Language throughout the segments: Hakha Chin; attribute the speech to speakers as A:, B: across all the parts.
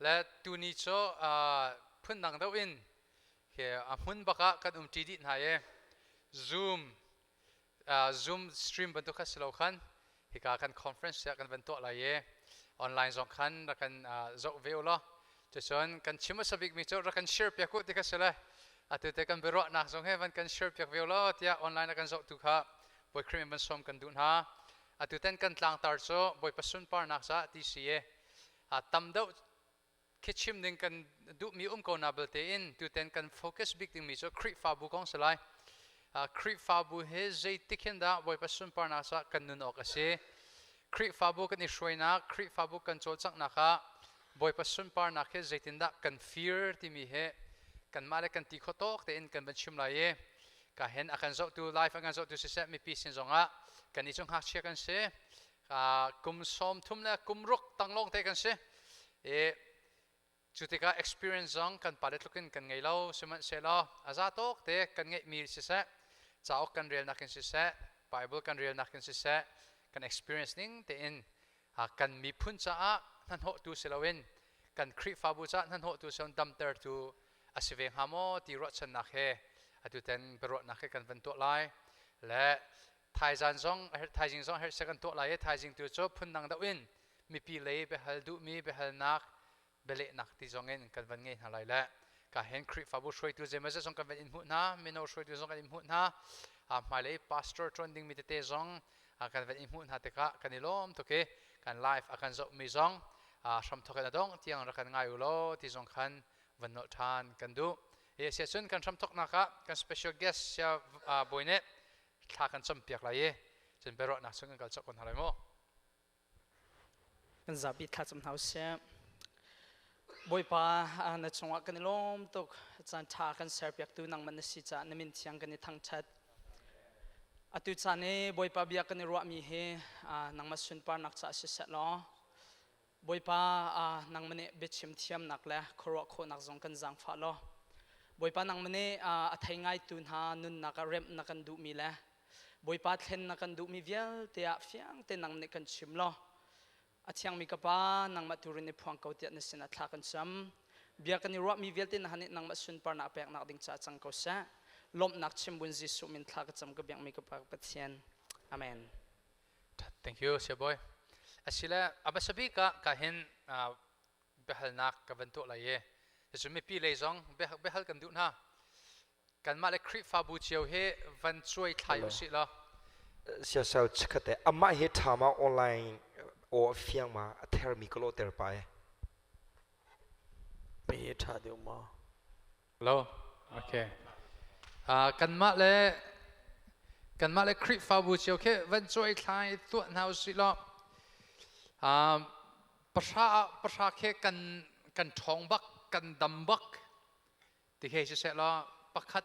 A: Le tuni cu phundang deuh in khi a hmun bak ah kan umṭi dih hna i Zoom Zoom stream bantuk kha si lo khan hika kan conference ah kan van tuah lai i online zong khan rak kan zoh ve u law. Cucun kan chim hmasa bikmi cu rak kan share piak u ti kha si le atu te kan biaruahnak zong he van kan share piak ve u law tiah online a kan zohtu kha Bawi Khrih in van sawm kan duh hna. Atu ten kan tlangtar cu Bawipa sunparnak caah ti si i tam deuh khi chim ding kan duhmi um ko na belte in tuten kan focus bik dingmi cu Khrihfabu kong si lai. Khrihfabu hi zeitik hin dah Bawipa sunparnak caah kan nun awk a si? Khrihfabu kan i hruainak, Khrihfabu kan cawlcanghnak ah Bawipa sunparnak hi zeitindah kan fir timi hi kanmah le kan ti kho tawk tein kan van chim lai i ka hen a kan zohtu, live a kan zohtu siseh, mipi sin zongah kan i cu ngakchia kan si, kum 30 le kum 6 tang lawng te kan si i cu tikah experience zong kan pale tluk in kan ngei lo. Sihmanhsehlaw a za tawk te kan ngeihmi siseh, cauk kan relnak in siseh, Bible kan relnak in siseh, kan experience ning tein kan miphun caah hnahnawhtu si loin kan Khrihfabu caah hnahnawhtu si loin damtertu a si ve hnga maw ti ruahchannak he atu ten biaruahnak he kan van tuah lai. Le thaizan zong, thaizing zong herh kan tuah lai i thaizing tu cu phundang deuh in mipi lei biahal duhmi biahalnak, bialehnak ti zong in kan van ngei hna lai. Le ka hen Khrihfabu hruaitu zeimazat zong kan van in hmuh hna, mino hruaitu zong kan in hmuh hna, hmailei pastor ṭuan dingmi tete zong kan van in hmuh hna tikah kan i lawm tuk i kan live a kan zohmi zong hramthok in a dongh tiang rak kan ngai u law ti zong khan van nolh ṭhan kan duh. Hi sia cun kan hramthoknak ah kan special guest sia bawi nih thla kan campiak lai i cun biaruahnak chung kan kal cawk ko hna lai mu.
B: Kan zapi thlacam hna usih. Bawipa, na cungah kan i lawm tuk. Caan ṭha kan serpiaktu nangmah na si caah na min thiang kan i thangṭhat. Atu caan i Bawipa bia kan i ruahmi hi nangmah sunparnak caah siseh law, Bawipa, nangmah nih biachim thiamnak le khuaruah khawhnak zong kan zaangfah law, Bawipa, nangmah nih a thei ngaitu hna nunnak ah remh na kan duhmi le Bawipa thlen na kan duhmi vialte ah fiang te nang nih kan chim law, a thiangmi ka Pa, nangmah tu rin i phuang ko tiah na sinah thla kan cam. Bia kan i ruahmi vialte na han i nangmah sunparnak peknak ding caah cang ko seh. Lawmhnak chimbun Jesuh min thla ka cam, ka biakmi ka Pa Pathian. Amen.
A: Thank you, Saya Boy. Asile abasabik ah ka hin biahalnak ka van tuah lai i cucu mipi lei zong biahal kan duh hna. Kanmah le Khrihfabu cio hi van cuai thlai usih law.
C: Siasal chikhate amah hi ṭha ma online aw a fiang ma a thermi ka lawhter pa e.
D: Mi hi ṭha deuh ma?
A: Hello. Okay. Kanmah le Khrihfabu cio khi van cuai thlai tuah hna usih law, pahra ah pahra khi kan ṭhawng bak, kan dam bak ti hei siseh law, pakhat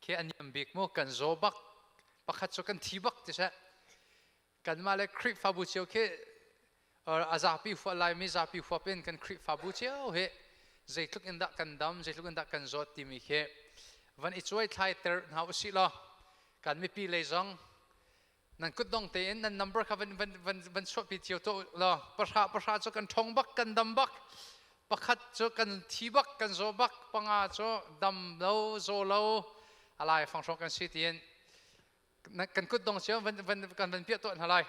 A: khi a niam bik mu, kan zaw bak, pakhat cu kan thi bak ti seh, kanmah le Khrihfabu cio khi a zapi huah Laimi zapi huap in kan Khrihfabu cio hi zeitluk in dah kan dam, zeitluk in dah kan zawt timi khi van i cuai thlai ter hna usih law, kan mipi lei zong nan kutdong tein nan number kha van van van van chuahpi cio tuah law, pahra pahra cu kan ṭhong bak, kan dam bak, pakhat cu kan thi bak, kan zaw bak, panga cu dam lo, zaw lo, alai fang hrawng kan si tiin kan kutdong cio van van kan van piah tuah hna lai.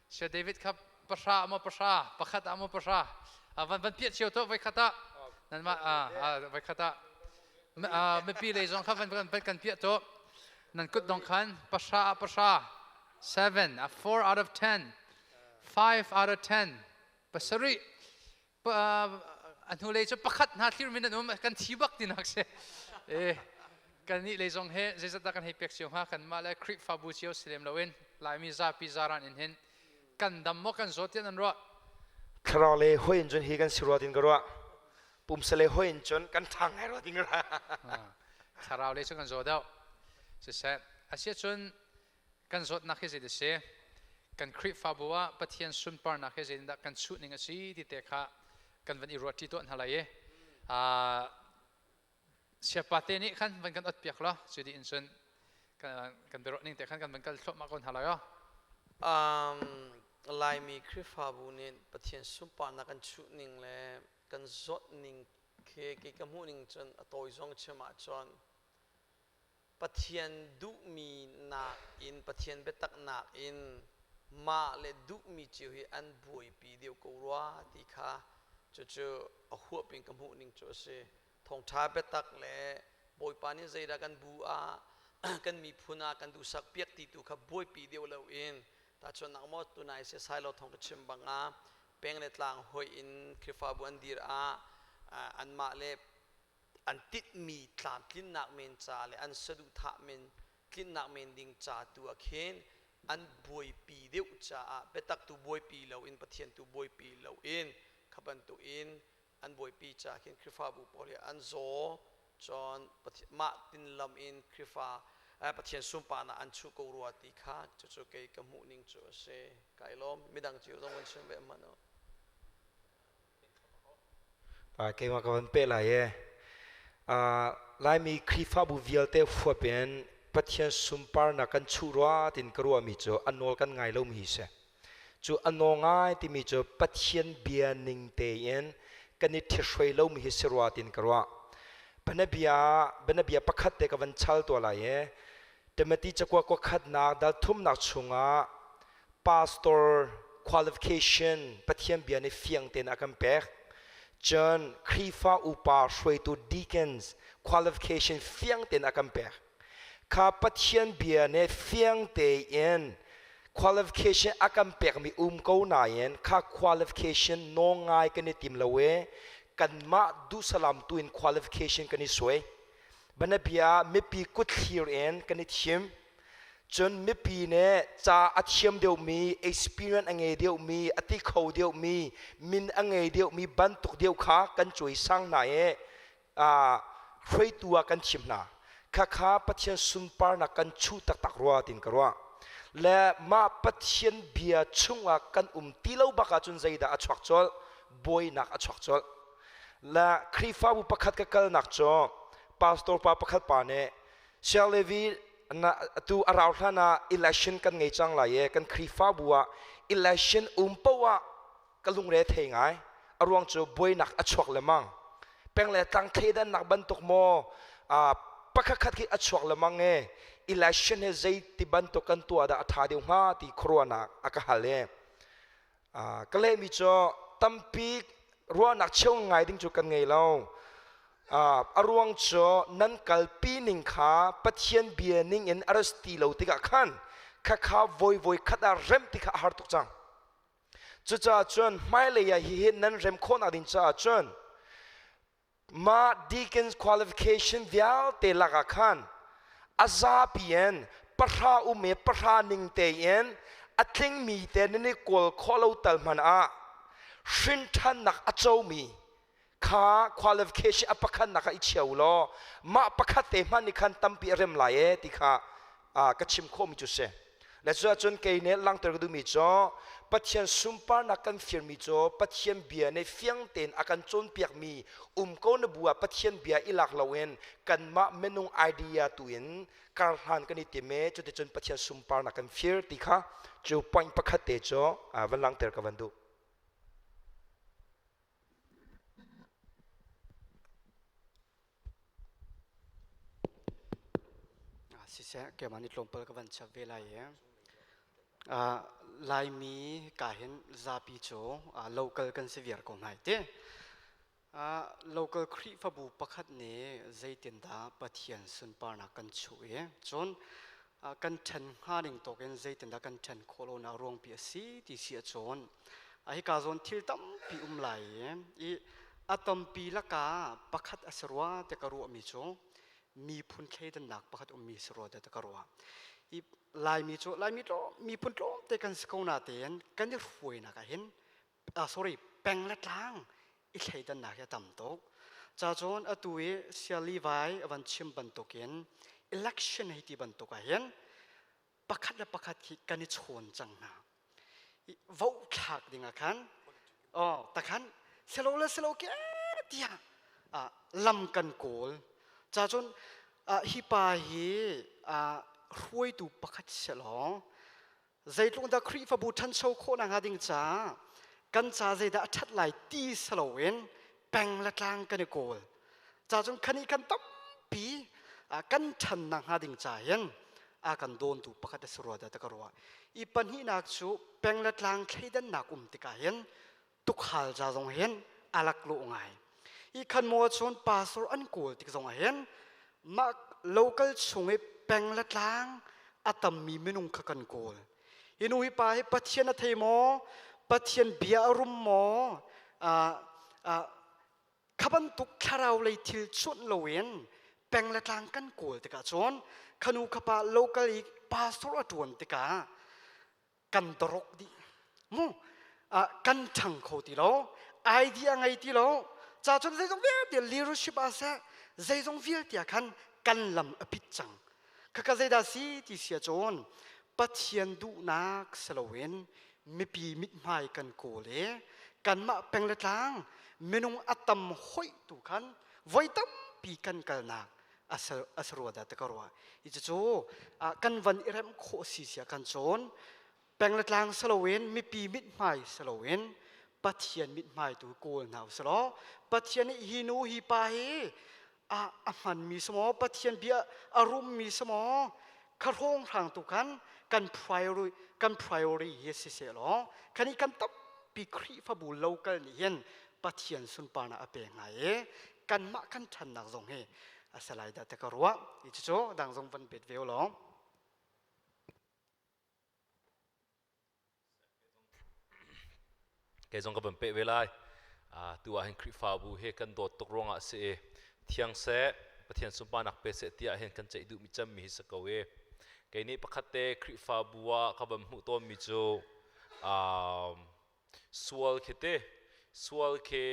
A: Sia David kha pahra maw pahra, pakhat ah maw pahra, van van piah cio tuah voi khat ah nanmah voi khat ah mipi lei zong kha van van kan piah tuah nan kutdong khan. Pahra ah pahra, 7, 4 out of 10, 5 out of 10, pasarih, a hnulei cu pakhat hna thlir min an um, kan thi bak tinak si. Eh, kan nih lei zong he zeizat dah kan hei pek cio hnga? Kan mah le Khrihfabu cio si lem loin Laimi zapi zaran in hin kan dam maw, kan zawt tiah nan ruah?
C: Thlarau le hoi in cun hi kan si rua tin ka ruah. Pumsa le hoi in cun kan ṭhang ngai rua tin ka ruah.
A: Thlarau le cu kan zaw deuh siseh, asiah cun kan zawtnak hi zei a si, kan Khrihfabu ah Pathian sunparnak hi zeitindah kan chuh ning a si ti te kha kan van i ruahṭi tuah hna lai i siapa te nih khan van kan ot piak law, cu dih in cun kan biaruah ning te khan kan van kal thluahmah ko hna lai aw.
D: Laimi Khrihfabu nih Pathian sunparnak kan chuh ning le Kan zawt ning khi kei ka hmuh ning cun a tawi zong chim ahcun Pathian duhmi nakin Pathian biatak nakin mah le duhmi cio hi an buaipi deuh ko rua ti kha cucu a huap in ka hmuh ning cu a si. Thawngṭha biatak le Bawipa nih zeidah kan bu ah kan miphun ah kan duhsak piak ti tu kha buaipi deuh loin tahchunhnak maw tunai sesai lo thawng ka chim bang ah peng le tlang hoih in Khrihfabu an dir ah anmah le an tinhmi tlamtlinnak men ca le an saduhthah men tlinnak men ding ca tu ah khin an buaipi deuh caah biatak tu buaipi loin Pathian tu buaipi loin kha bantukin an buaipi ca khin Khrihfabu pawl hi an zaw cun mah tin lam in Khrihfa Pathian sunparnak an chuh ko rua ti kha cucu kei ka hmuh ning cu a si. Kai lawm midang cio zong kan chim ve hmanh u.
C: Keimah ka van peh lai e. Laimi Khrihfabu vialte huap in Pathian sunparnak kan chuh rua tin ka ruahmi cu a nawl kan ngai lomi hi si. Cu a nawl ngai timi cu Pathian bia ning tein kan i ṭhihruai lomi hi si rua tin ka ruah. Bianabia bianabia pakhat te ka van chal tuah lai e. Timothy cakuat kuakhatnak dal thumnak chungah pastor qualification Pathian bia nih fiang tein a kan pek. Cun Khrihfa upa hruaitu deacons qualification fiang tein a kan pek. Kha Pathian bia nih fiang tein qualification a kan pekmi um ko nain kha qualification nawl ngai kan i tim lo i kanmah duhsalam tu in qualification kan i suai. Banabia mipi kutthlir in kan i thim. Cun mipi nih ca a thiam deuhmi, experience a ngei deuhmi, a ti kho deuhmi, min a ngei deuhmi bantuk deuh kha kan cuaisang hna i hruaitu ah kan thim hna. Khakha Pathian sunparnak kan chuh taktak rua tin ka ruah. Le mah Pathian bia chungah kan um ti lo bak ahcun zeidah a chuak colh? Buainak a chuak colh. Le Khrihfabu pakhat ka kalnak cu pastor pa pakhat pa nih Siang Levi na tu a rau hlan ah election kan ngei cang lai i kan Khrihfabu ah election um poah ah ka lungre thei ngai. A ruang cu buainak a chuak lemang. Peng le tlang thleidannak bantuk maw pakhat khat khi a chuak lemang e election he zei ti bantuk kan tuah dah a ṭha deuh hnga ti khuaruahnak a ka hal i ka lehmi cu tampi ruahnak cheu ngai ding cu kan ngei lo. A ruang cu nan kalpi ning kha Pathian bia ning in a ras ti lo tikah khan khakha voi voi khat ah remh ti kha a har tuk cang. Cucaah cun hmailei ah hihi nan rem khawhnak ding caah cun mah deacons qualification vialte lakah khan a zapi in pahra um i pahra ning tein a tlingmi te nan i kawl khawh lo tal hmanh ah hrinṭhannak a comi kha qualification a pakhatnak ah i chia u law mah pakhat te hmanh nih khan tampi a rem lai e ti kha ka chim khawhmi cu si. Le cuahcun kei nih langhter ka duhmi cu Pathian sunparnak kan firmi cu Pathian bia nih fiang tein a kan cawnpiakmi um ko na bu ah Pathian bia i lak loin kanmah minung idea tu in karhlan kan i tim i cuticun Pathian sunparnak kan fir ti kha cu point pakhat te cu van langhter ka van duh.
E: Siseh, keimah nih tlawmpal ka van chap ve lai i Laimi ka hin zapi cu local kan si viar ko hna ti. Local Khrihfabu pakhat nih zeitindah Pathian sunparnak kan chuh i cun kan ṭhen hnga ning tawk in zeitindah kan ṭhen khawh lonak ruangpi a si ti si ahcun hika zawn thil tampi um lai i a tampi lakah pakhat a si rua ti ka ruahmi cu miphun thleidannak pakhat ummi si rua ti ka ruah. I Laimi cu Laimi tlawm miphun tlawmte kan si ko natein kan i hruainak ah hin sorry peng le tlang i thleidannak hi a tam tuk. Ca cun atu i Sia Levi a van chim bantukin election hei ti bantuk ah hin pakhat le pakhat hi kan i chawn cang hna. Vote thlak ding ah khan oh takhan selo le selo ke tiah lam kan kawl. Ca cun hi pa hi hruaitu pakhat selaw Zeitluk dah Khrihfabu ṭhancho khawh nakhnga ding caah kan ca zeidah a ṭhat lai ti si loin Peng le tlang kan i kawl. Ca cun khani kan tampi kan ṭhannak hnga ding ca hin a kan dawntu pakhat a si rua dah ta ka ruah. I pahnihnak cu peng le tlang thleidannak um tikah hin tukhal ca zong hin a laklawh ngai. I khan maw cun pastor an kawl tik zong ah hin mah local chung i peng le tlang a tammi minung kha kan kawl. Hi nu hi pa hi Pathian a thei maw? Pathian bia a rum maw? Kha bantuk thlarau lei thil cuanh loin peng le tlang kan kawl tikah cun khanu khapa local i pastor a ṭuan tikah kan dorok dih mu kan ṭhang kho ti lo idea ngei ti lo ca cun zeizong vialte leadership ah seh zeizong vialte ah khan kan lam a pit cang Khakha zeidah si ti sia cun Pathian duhnak si loin mipi mithmai kan kawl i kanmah peng le tlang minung a tam hoih tu khan voi tampi kan kalnak a si rua dah ti ka ruah. Hi cucu kan van i remh khawh si sia kan cawn peng le tlang si loin mipi mithmai si loin Pathian mithmai tu kawl hna usih law Pathian nih hi nu hi pa hi a a hmanmi si maw Pathian bia a rummi si maw kha hrawnghrang tu khan kan priority kan priority hi si seh law kan i kan tampi Khrihfabu local nih hin Pathian sunparnak a pe ngai i kanmah kan ṭhannak zong hi a si lai dah ti ka ruah i cucu dang zong van bet ve u law.
F: Kei zong ka van peh ve lai. Tu ah hin Khrihfabu he kan dawt tuk ruangah a si i thiang seh, Pathian sunparnak pe seh tiah hin kan ceih duhmi cemmi hi si ko i kei nih pakhat te Khrihfabu ah ka van hmuh tawnmi cu sual khi te sual khi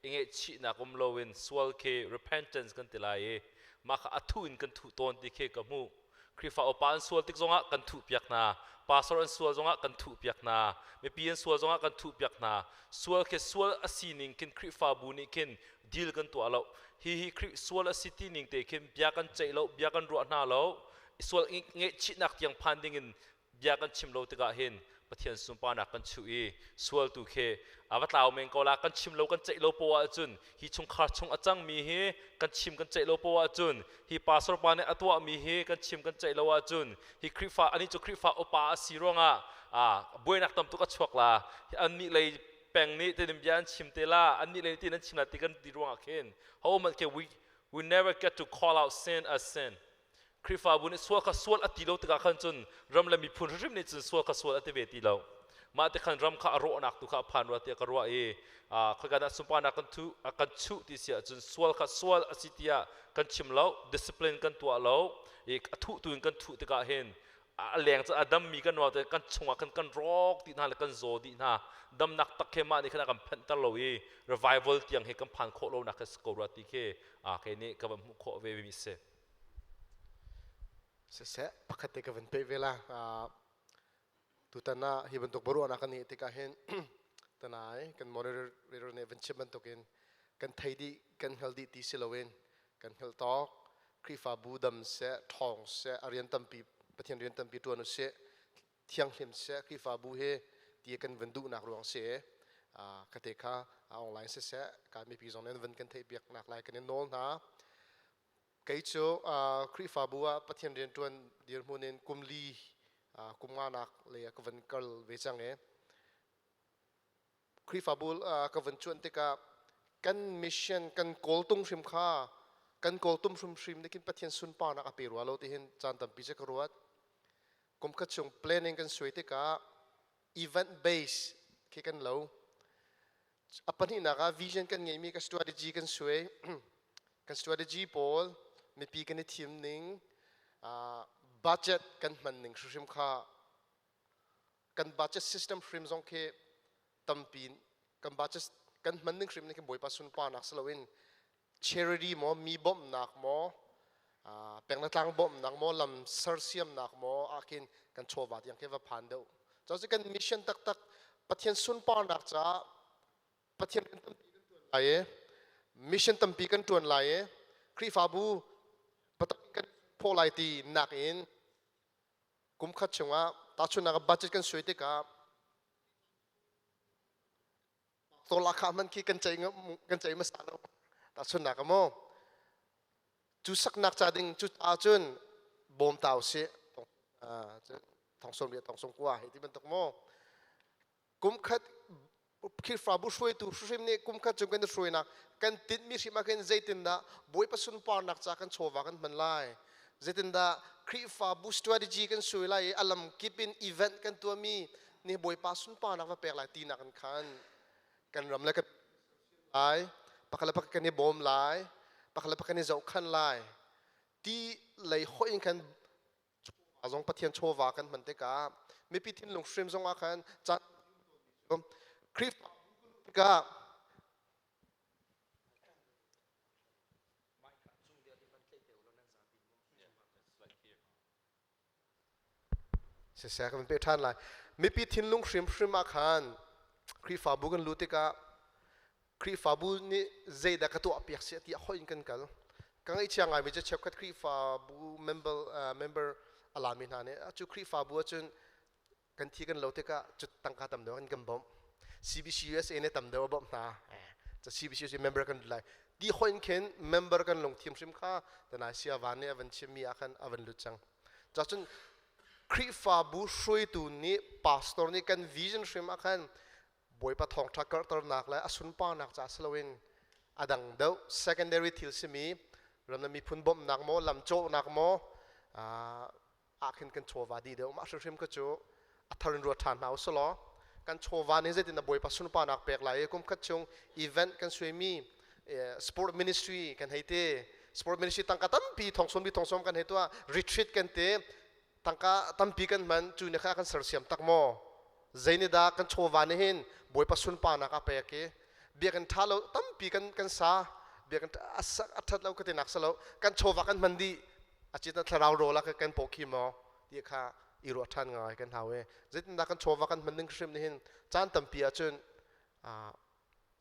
F: i ngaihchihnak um loin sual khi repentance kan ti lai i mah kha a thu in kan thuh tawn ti khi ka hmuh. Khrihfa upa an sual tik zongah kan thuhpiak hna. Pastor an sual zongah kan thuhpiak hna. Mipi an sual zongah kan thuhpiak hna. Sual khi sual a sining khin Khrihfabu nih khin deal kan tuah lo. Hi hi Khrih sual a si ti ning te khin bia kan ceih lo, bia kan ruah hna lo. Sual ngaihchihnak tiang phan dingin bia kan chim lo tikah hin Pathian sunparnak kan chuh i sualtu khi a va tlau men ko la. Kan chim lo, kan ceih lo poah ahcun, hi chungkhar chung a cangmi hi kan chim kan ceih lo poah ahcun, hi pastor pa nih a tuahmi hi kan chim kan ceih lo ahcun, hi Khrihfa anih cu Khrihfa upa a si ruangah a buainak tam tuk a chuak la, annih lei peng nih tin bia an chim te la, annih lei tin an chim la ti kan ti ruangah khin ho man ke we never get to call out sin as sin. Khrihfabu nih sual kha sual a ti lo tikah khan cun ram le miphun hrimhrim nih cun sual kha sual a ti ve ti lo. Mah ti khan ram kha a rawhnak tu kha a phan rua tiah ka ruah i khoika dah sunparnak kan thu kan chuh ti si ahcun sual kha sual a si tiah kan chim lo, discipline kan tuah lo i a thuh tu in kan thuh tikah hin a leng cu a dammi kan ruah te kan chungah khan kan rawk dih hna le kan zaw dih hna. Damnak tak he mah nih khan a kan phenhter lo i revival tiang he kan phan khawh lonak he si ko rua ti khi kei nih ka van hmuh khawh ve mi si.
G: Siseh, pakhat te ka van peh ve la. Tutan ah hi bantuk baruahnak kan ngeih tikah hin tanai kan moderator nih van chim bantukin kan thei dih, kan hngal dih ti si loin kan hngalh tawk Khrihfabu dam seh, ṭhawng seh, a rian tampi Pathian rian tampi ṭuan usih, thianghlim seh Khrihfabu hi ti kan van duhnak ruang si. Ka te kha online siseh, ka mipi zong nih van kan theihpiak nak lai kan in nawl hna. Kei cu Khrihfabu ah Pathian rianṭuan dirhmun in kum li kum nganak lei ah ka van kal ve cang i Khrihfabu ka van cuan tikah kan mission kan kawltung hrim kha kan kawltum hrimhrim nih khin Pathian sunparnak a pe rua lo tihin caan tampi cu ka ruat. Kum khat chung planning kan suai tikah event base khi kan lo. A pahnihnak ah vision kan ngeihmi ka strategy kan suai. Kan strategy pawl mipi kan i thim ning, budget kan hman ning hrimhrim kha kan budget system hrim zong khi tampi kan budget kan hman ning hrim nih khin Bawipa sunparnak si loin charity maw, mi bawmhnak maw, peng le tlang bawmhnak maw, lam sersiamnak maw ah khin kan chawva tiang khi va phan deuh. Cu kan mission taktak Pathian sunparnak caah Pathian kan tampi kan tuan lai i mission tampi kan tuan lai i Khrihfabu kan phaw lai ti nak in kum khat chungah tahchunhnak ah budget kan suai tikah. Tola kha man khi kan chei kan chei masa lo ta chun nak mo cu saknak cha ding cu ahcun bawm tau si thong som ria thong som kua hei ti bantuk mo kum khat Khrihfabu hruaitu hrim nih kum khat chung kan hruainak kan tinhmi hrim ah khin zeitindah Bawipa sunparnak ca kan chawva kan hman lai zeitindah Khrihfabu strategy kan sui lai i a lam kip in event kan tuahmi nih Bawipa sunparnak va pek lai tinak in khan kan ram le kan lai pakhat le pakhat kan i bawm lai pakhat le pakhat kan i zohkhan lai ti lei hoih in khan zong Pathian chawva kan hman tikah mipi thinlung hrim zong ah khan caan Khrihfa tikah siseh kan pe ṭhan lai mipi thinlung hrimhrim ah khan Khrihfabu kan lut tikah Khrihfabu nih zeidah ka tuah piak si tiah hoih in kan kal ka ngaihchia ngaimi cu cheukhat Khrihfabu member member a lami hna nih cu Khrihfabu ahcun kan thi kan lo tikah cu tangka tam deuh an kan bawmh CBC USA nih tam deuh a bawmh hna ca CBC USA member kan lai ti hoin khin member kan lungthin hrim kha tanai sia van nih a van chimmi ah khan a van lut cang ca cun Khrihfabu hruaitu nih pastor nih kan vision hrim ah khan Bawipa thawngṭha karhternak le a sunparnak ca si loin a dang deuh secondary thil simi ram le miphun bawmhnak maw lamcawhnak maw ah khin kan chawva dih deuh mah hrimhrim kha cu a thar in ruat ṭhan hna usih law kan chawva nih zeitin dah Bawipa sunparnak pek lai i kum khat chung event kan suaimi sport ministry kan hei ti sport ministry tangka tampi thong bi thong sawm kan hei tuah retreat kan ti tangka tampi kan hman cu ne kha kan sersiam tak maw zei dah kan chawva nih hin Bawipa sunparnak a pek i biakinn ṭha lo tampi kan kan sa biakinn a ṭhat lo ka ti nak si lo kan chawva kan hman dih a cit thlarau rawl ah kan paw khi maw ti kha i ruah ṭhan ngai kan hau i zeitindah kan chawva kan hman ding hrim nih hin caan tampi ahcun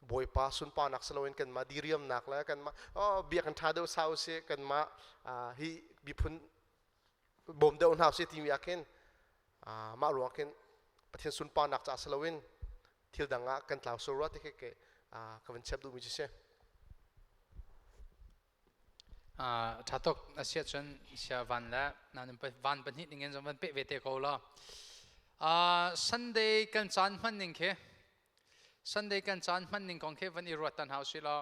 G: Bawipa sunparnak si loin kanmah diriamnak le kanmah oh biakinn ṭha deuh sa usih kanmah hi miphun bawm deuh hna usih timi ah khin mah ruang khin Pathian sunparnak caah si loin thil dang ah kan tlau sur rua ti khi ka van chep duhmi cu si.
A: Ṭha tuk a si ahcun sia van le nan van pahnih ning in zong van peh ve te ko law. Sunday kan caan hman ning khi Sunday kan caan hman ning kong khi van i ruat tan hau si law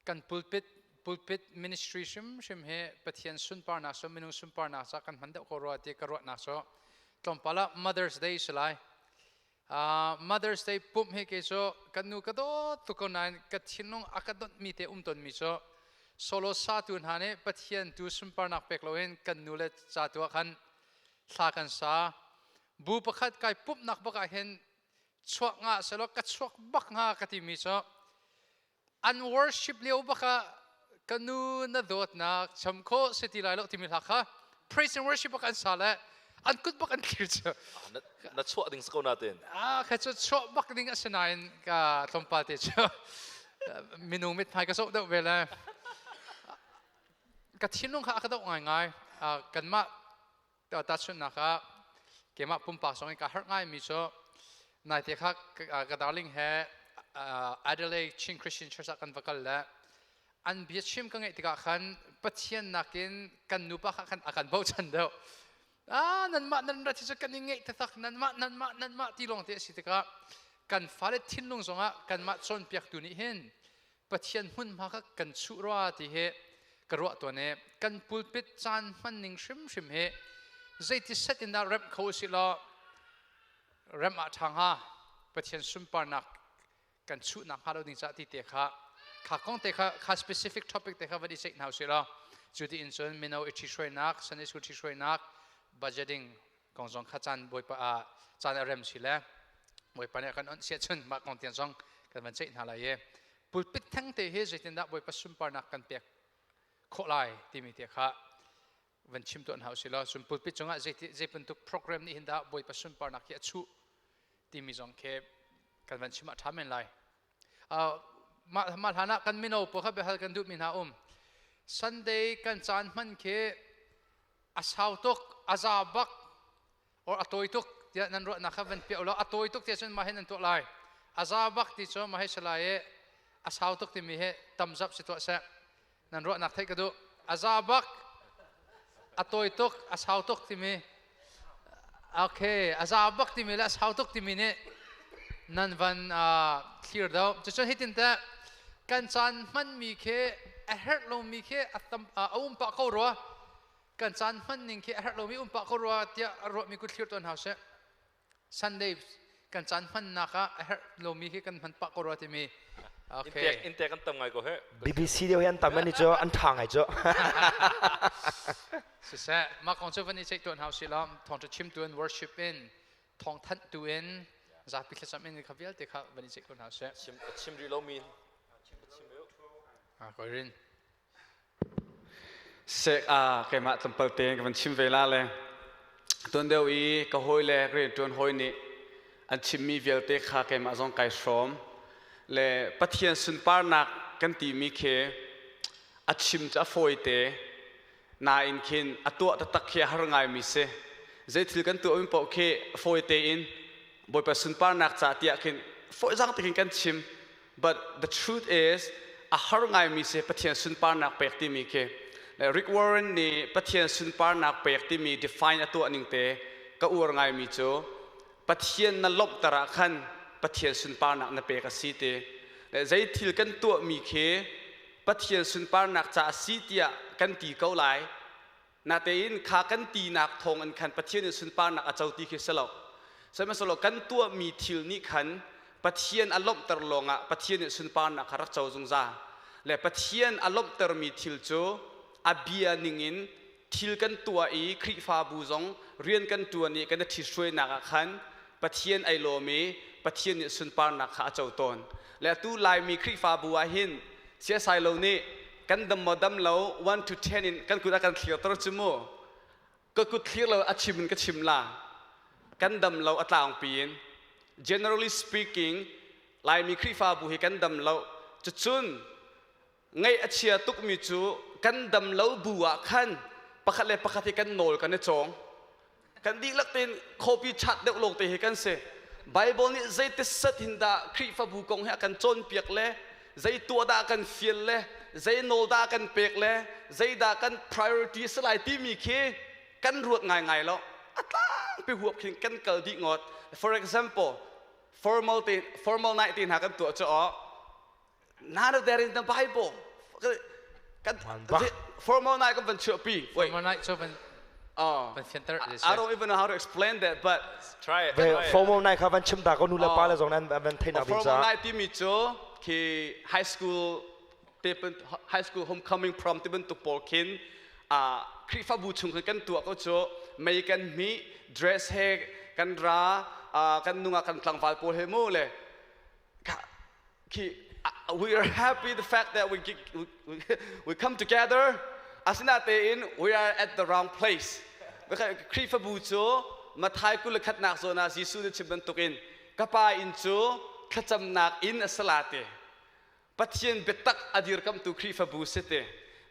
A: kan pulpit pulpit ministry hrimhrim hi Pathian sunparnak so minung sunparnak ca kan hman deuh ko rua ti ka ruahnak cu tlawmpal ah Mother's Day si lai. Mother's Day pumh hi kei cu kan nu ka dawt tuk ko nain ka thinlung a ka dawtmi te um tawnmi cu solo satu hna nih Pathian tu sunparnak pek loin kan nu le ca tu ah khan thla kan sa bu pakhat kai pumhnak bak ah hin chuak nga selaw ka chuak bak hnga ka timi cu an worship lio bak ah ka nu na dawtnak cham kho si ti lai lo timi hla kha praise and worship bak an sa le an kut bak an thlir cu
F: na chuah ding si ko natin
A: ah kha cu chuah bak ding a si nain ka tlawmpal te cu minung mithmai ka zoh deuh ve le ka thinlung kha a ka doh ngaingai kanmah tahchunhnak ah keimah pumpak zong in ka harh ngaimi cu naite kha ka darling he Adelaide Chin Christian Church ah kan va kal le an biachim ka ngeih tikah khan Pathian nakin kan nupa kha khan a kan bochan deuh ah nanmah nan rat hi cu kan i ngeih taktak nanmah nanmah nanmah ti lawng te a si tikah kan fale thinlung zongah kanmah cawnpiaktu nih hin Pathian hmunhma kha kan chuh rua ti hi ka ruah tawn i kan pulpit caan hman ning hrimhrim hi zeiti set in dah remh kho usih law remh ah ṭha hnga Pathian sunparnak kan chuhnak hnga lo ding cah ti te kha kha kong te kha kha specific topic te kha van i ceih hna usih law cu ti in cun mino i ṭhihruainak Sunday school ṭhihruainak budgeting kong zong kha caan bawipa ah caan a rem si le bawipa nih a kan onh siah cun mah kong tiang zong kan van ceih hna lai i pulpit theng te hi zeitindah bawipa sunparnak kan pek khawh lai timi te kha van chim tuah hna usih law cun pulpit cungah zei bantuk program nih hin dah bawipa sunparnak hi a chuh timi zong khi kan van chim ah ṭha men lai mah mah hlan ah kan mino pawl kha biahal kan duhmi hna um Sunday kan caan hman khi a sau tuk a za bak or a tawi tuk tiah nan ruahnak kha van piah law a tawi tuk tiah cun mah hin nan tuah lai. A za bak ti cu ma hei si lai i a sau tuk timi hi tam zap si tuah seh. Nan ruahnak theih ka duh. A za bak, a tawi tuk, a sau tuk timi. Okay, a za bak timi le a sau tuk timi nih nan van thlir do. Cucun hitin teh kan caan hmanmi khi a herh lomi khi a tam a um pah ko rua. Kan caan hman ning khi a herh lomi um pah ko rua tiah a ruahmi ku thlir tawn hau seh. Sunday kan caan hmannak ah a herh lomi khi kan hman pah ko rua timi.
F: Okay. In tek an tam ngai ko he.
C: BBC deuh hi an tam ani cu an tha ngai cu.
A: Siseh, mah kong cu van i ceih tuan hau si lam thawngṭha chimtu in worship in thawng thanhtu in zapi thlacam in kha vialte kha van i ceih tuan hau seh.
F: Chim chim rih lomi. Chim
A: Ah, ko rin.
H: Sek a keimah tlawmpal te ka van chim ve la le tuan deuh i ka hawi le rianṭuan hawi nih an chimmi vialte kha keimah zong kai hrawm le Pathian sunparnak kan timi khi a chim cu a fawi te nain khin a tuah taktak khi a har ngaimi si. Zei thil kan tuahmi paoh khi fawi tein Bawipa sunparnak ca tiah khin fawizang te khin kan chim. But the truth is, a har ngaimi si Pathian sunparnak pek timi khi. Rick Warren nih Pathian sunparnak pek timi define a tuah ning te ka uar ngaimi cu Pathian na lawmhter ah khan Pathian sunparnak na pek a si ti. Zei thil kan tuahmi khi Pathian sunparnak ca a si tiah kan ti ko lai. Natein kha kan tinak thawng in khan Pathian in sunparnak a co ti khi si lo. Sihmanhsehlaw kan tuahmi thil nih khan Pathian a lawmhter lawngah Pathian nih sunparnak kha rak co zungzal. Le Pathian a lawmhtermi thil cu a bia ningin thil kan tuah i Khrihfabu zong rian kan ṭuan i kan i ṭhithruainak ah khan Pathian ai lawm i Pathian nih sunparnak kha a co tawn. Le atu Laimi Khrihfabu ah hin siasai lo nih kan dam maw dam lo 1 to 10 in kan kut a kan thlirter cu mu. Ka kut thlir lo a chim in ka chim la. Kan dam lo a tlangpi in. Generally speaking, Laimi Khrihfabu hi kan dam lo. Cucun ngaih a chia tukmi cu kan dam lo bu ah khan pakhat le pakhat hi kan nawl kan i cawng. Kan dihlak tein copy chat deuh lawng te hi kan si. Bible nih zeiti set hin dah Khrihfabu kong hi a kan cawnpiak le zei tuah dah kan fial le zei nawl dah kan pek le zeidah kan priority si lai timi khi kan ruat ngaingai lo. A tlangpi huap khin kan kal dih ngawt. For example, formal te formal night te hna kan tuah cu none of that in the Bible. Kan formal night kan van chuahpi.
A: Formal night cu van van fianter.
H: I don't even know how to explain that, but
F: try it.
C: Formal night kha van chim ta ko nu le pa le zong nan van theih nak ding
H: ca. Formal night timi cu khi high school te high school homecoming prom ti bantuk pawl khin Khrihfabu chung kan tuah ko cu mei kan hmih dress he kan ra kan nungak kan tlangval pawl he mu le we are happy the fact that we come together. Asinatein we are at the wrong place. Khrihfabu cu Mathai 21nak zawn ah Jesuh nih chim bantukin ka pa inn cu thlacamnak inn a si la ti. Pathian biatak a dirkamtu Khrihfabu si ti.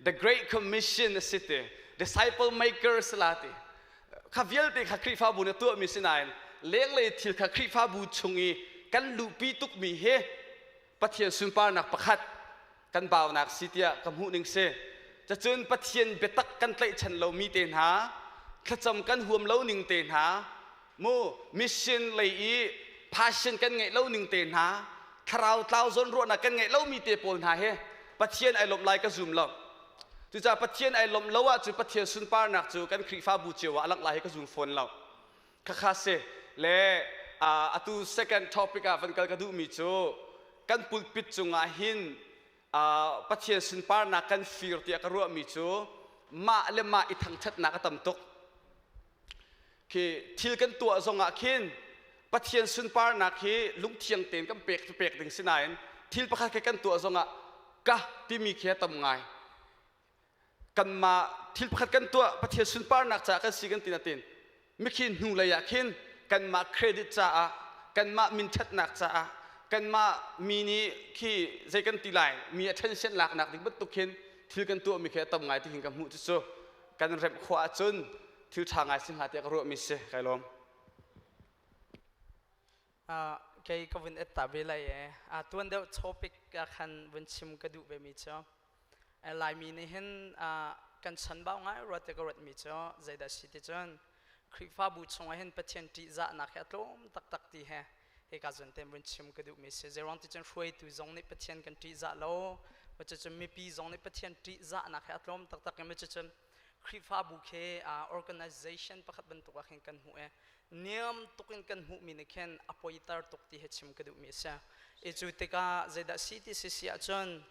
H: The Great Commission a si ti. Disciple maker si la ti. Kha vialte kha Khrihfabu nih tuahmi si nain lenglei thil kha Khrihfabu chung i kan luhpi tukmi hi Pathian sunparnak pakhat kan baunak si tiah ka hmuh ning si. Cacun Pathian biatak kan tlaihchan lomi te hna, thlacam kan huam lo ning te hna, mu mission lei i passion kan ngeih lo ning te hna, thlarau tlau zawn ruahnak kan ngeih lomi te pawl hna hi Pathian ai lawmh lai ka zum lo. Cucaah Pathian ai lawmh lo ahcun Pathian sunparnak cu kan Khrihfabu cio ah a langh lai hi ka zum fawn lo. Khakha si. Le atu second topic ah van kal ka duhmi cu kan pulpit cungah hin Pathian sunparnak kan fir tiah ka ruahmi cu mah le mah i thangṭhatnak a tam tuk. Khi thil kan tuah zongah khin Pathian sunparnak hi lungthiang tein kan pek cu pek ding si nain thil pakhat khat kan tuah zongah ka timi khi a tam ngai. Kanmah thil pakhat kan tuah Pathian sunparnak caah kan si kan ti natin mikhi hnu lei ah khin kanmah credit caah kanmah minṭhatnak caah kanmah mi nih khi zei kan ti lai mi attention laknak ding bantuk khin thil kan tuahmi khi a tam ngai ti hin ka hmuh cucu kan remh khawh ahcun thil ṭha ngai si hnga tiah ka ruahmi si kai lawm.
B: Kei ka vun et ta ve lai e. A tuan deuh topic ah khan vun chim ka duh ve mi cu Laimi nih hin kan chanbau ngai ruat te ka ruat mi cu zeidah si ti cun Khrihfabu chungah hin Pathian ṭihzahnak hi a tlawm taktak ti he hika zawn te vun chim ka duhmi si. Zeiruang ti cun hruaitu zong nih Pathian kan ṭihzah lo, cucun mipi zong nih Pathian ṭihzahnak hi a tlawm taktak i cucun Khrihfabu khi organization pakhat bantuk ah khin kan hmuh i niam tuk in kan hmuhmi nih khin a poiter tuk ti hi chim ka duhmi a si. I cu tikah zeidah si ti si si ahcun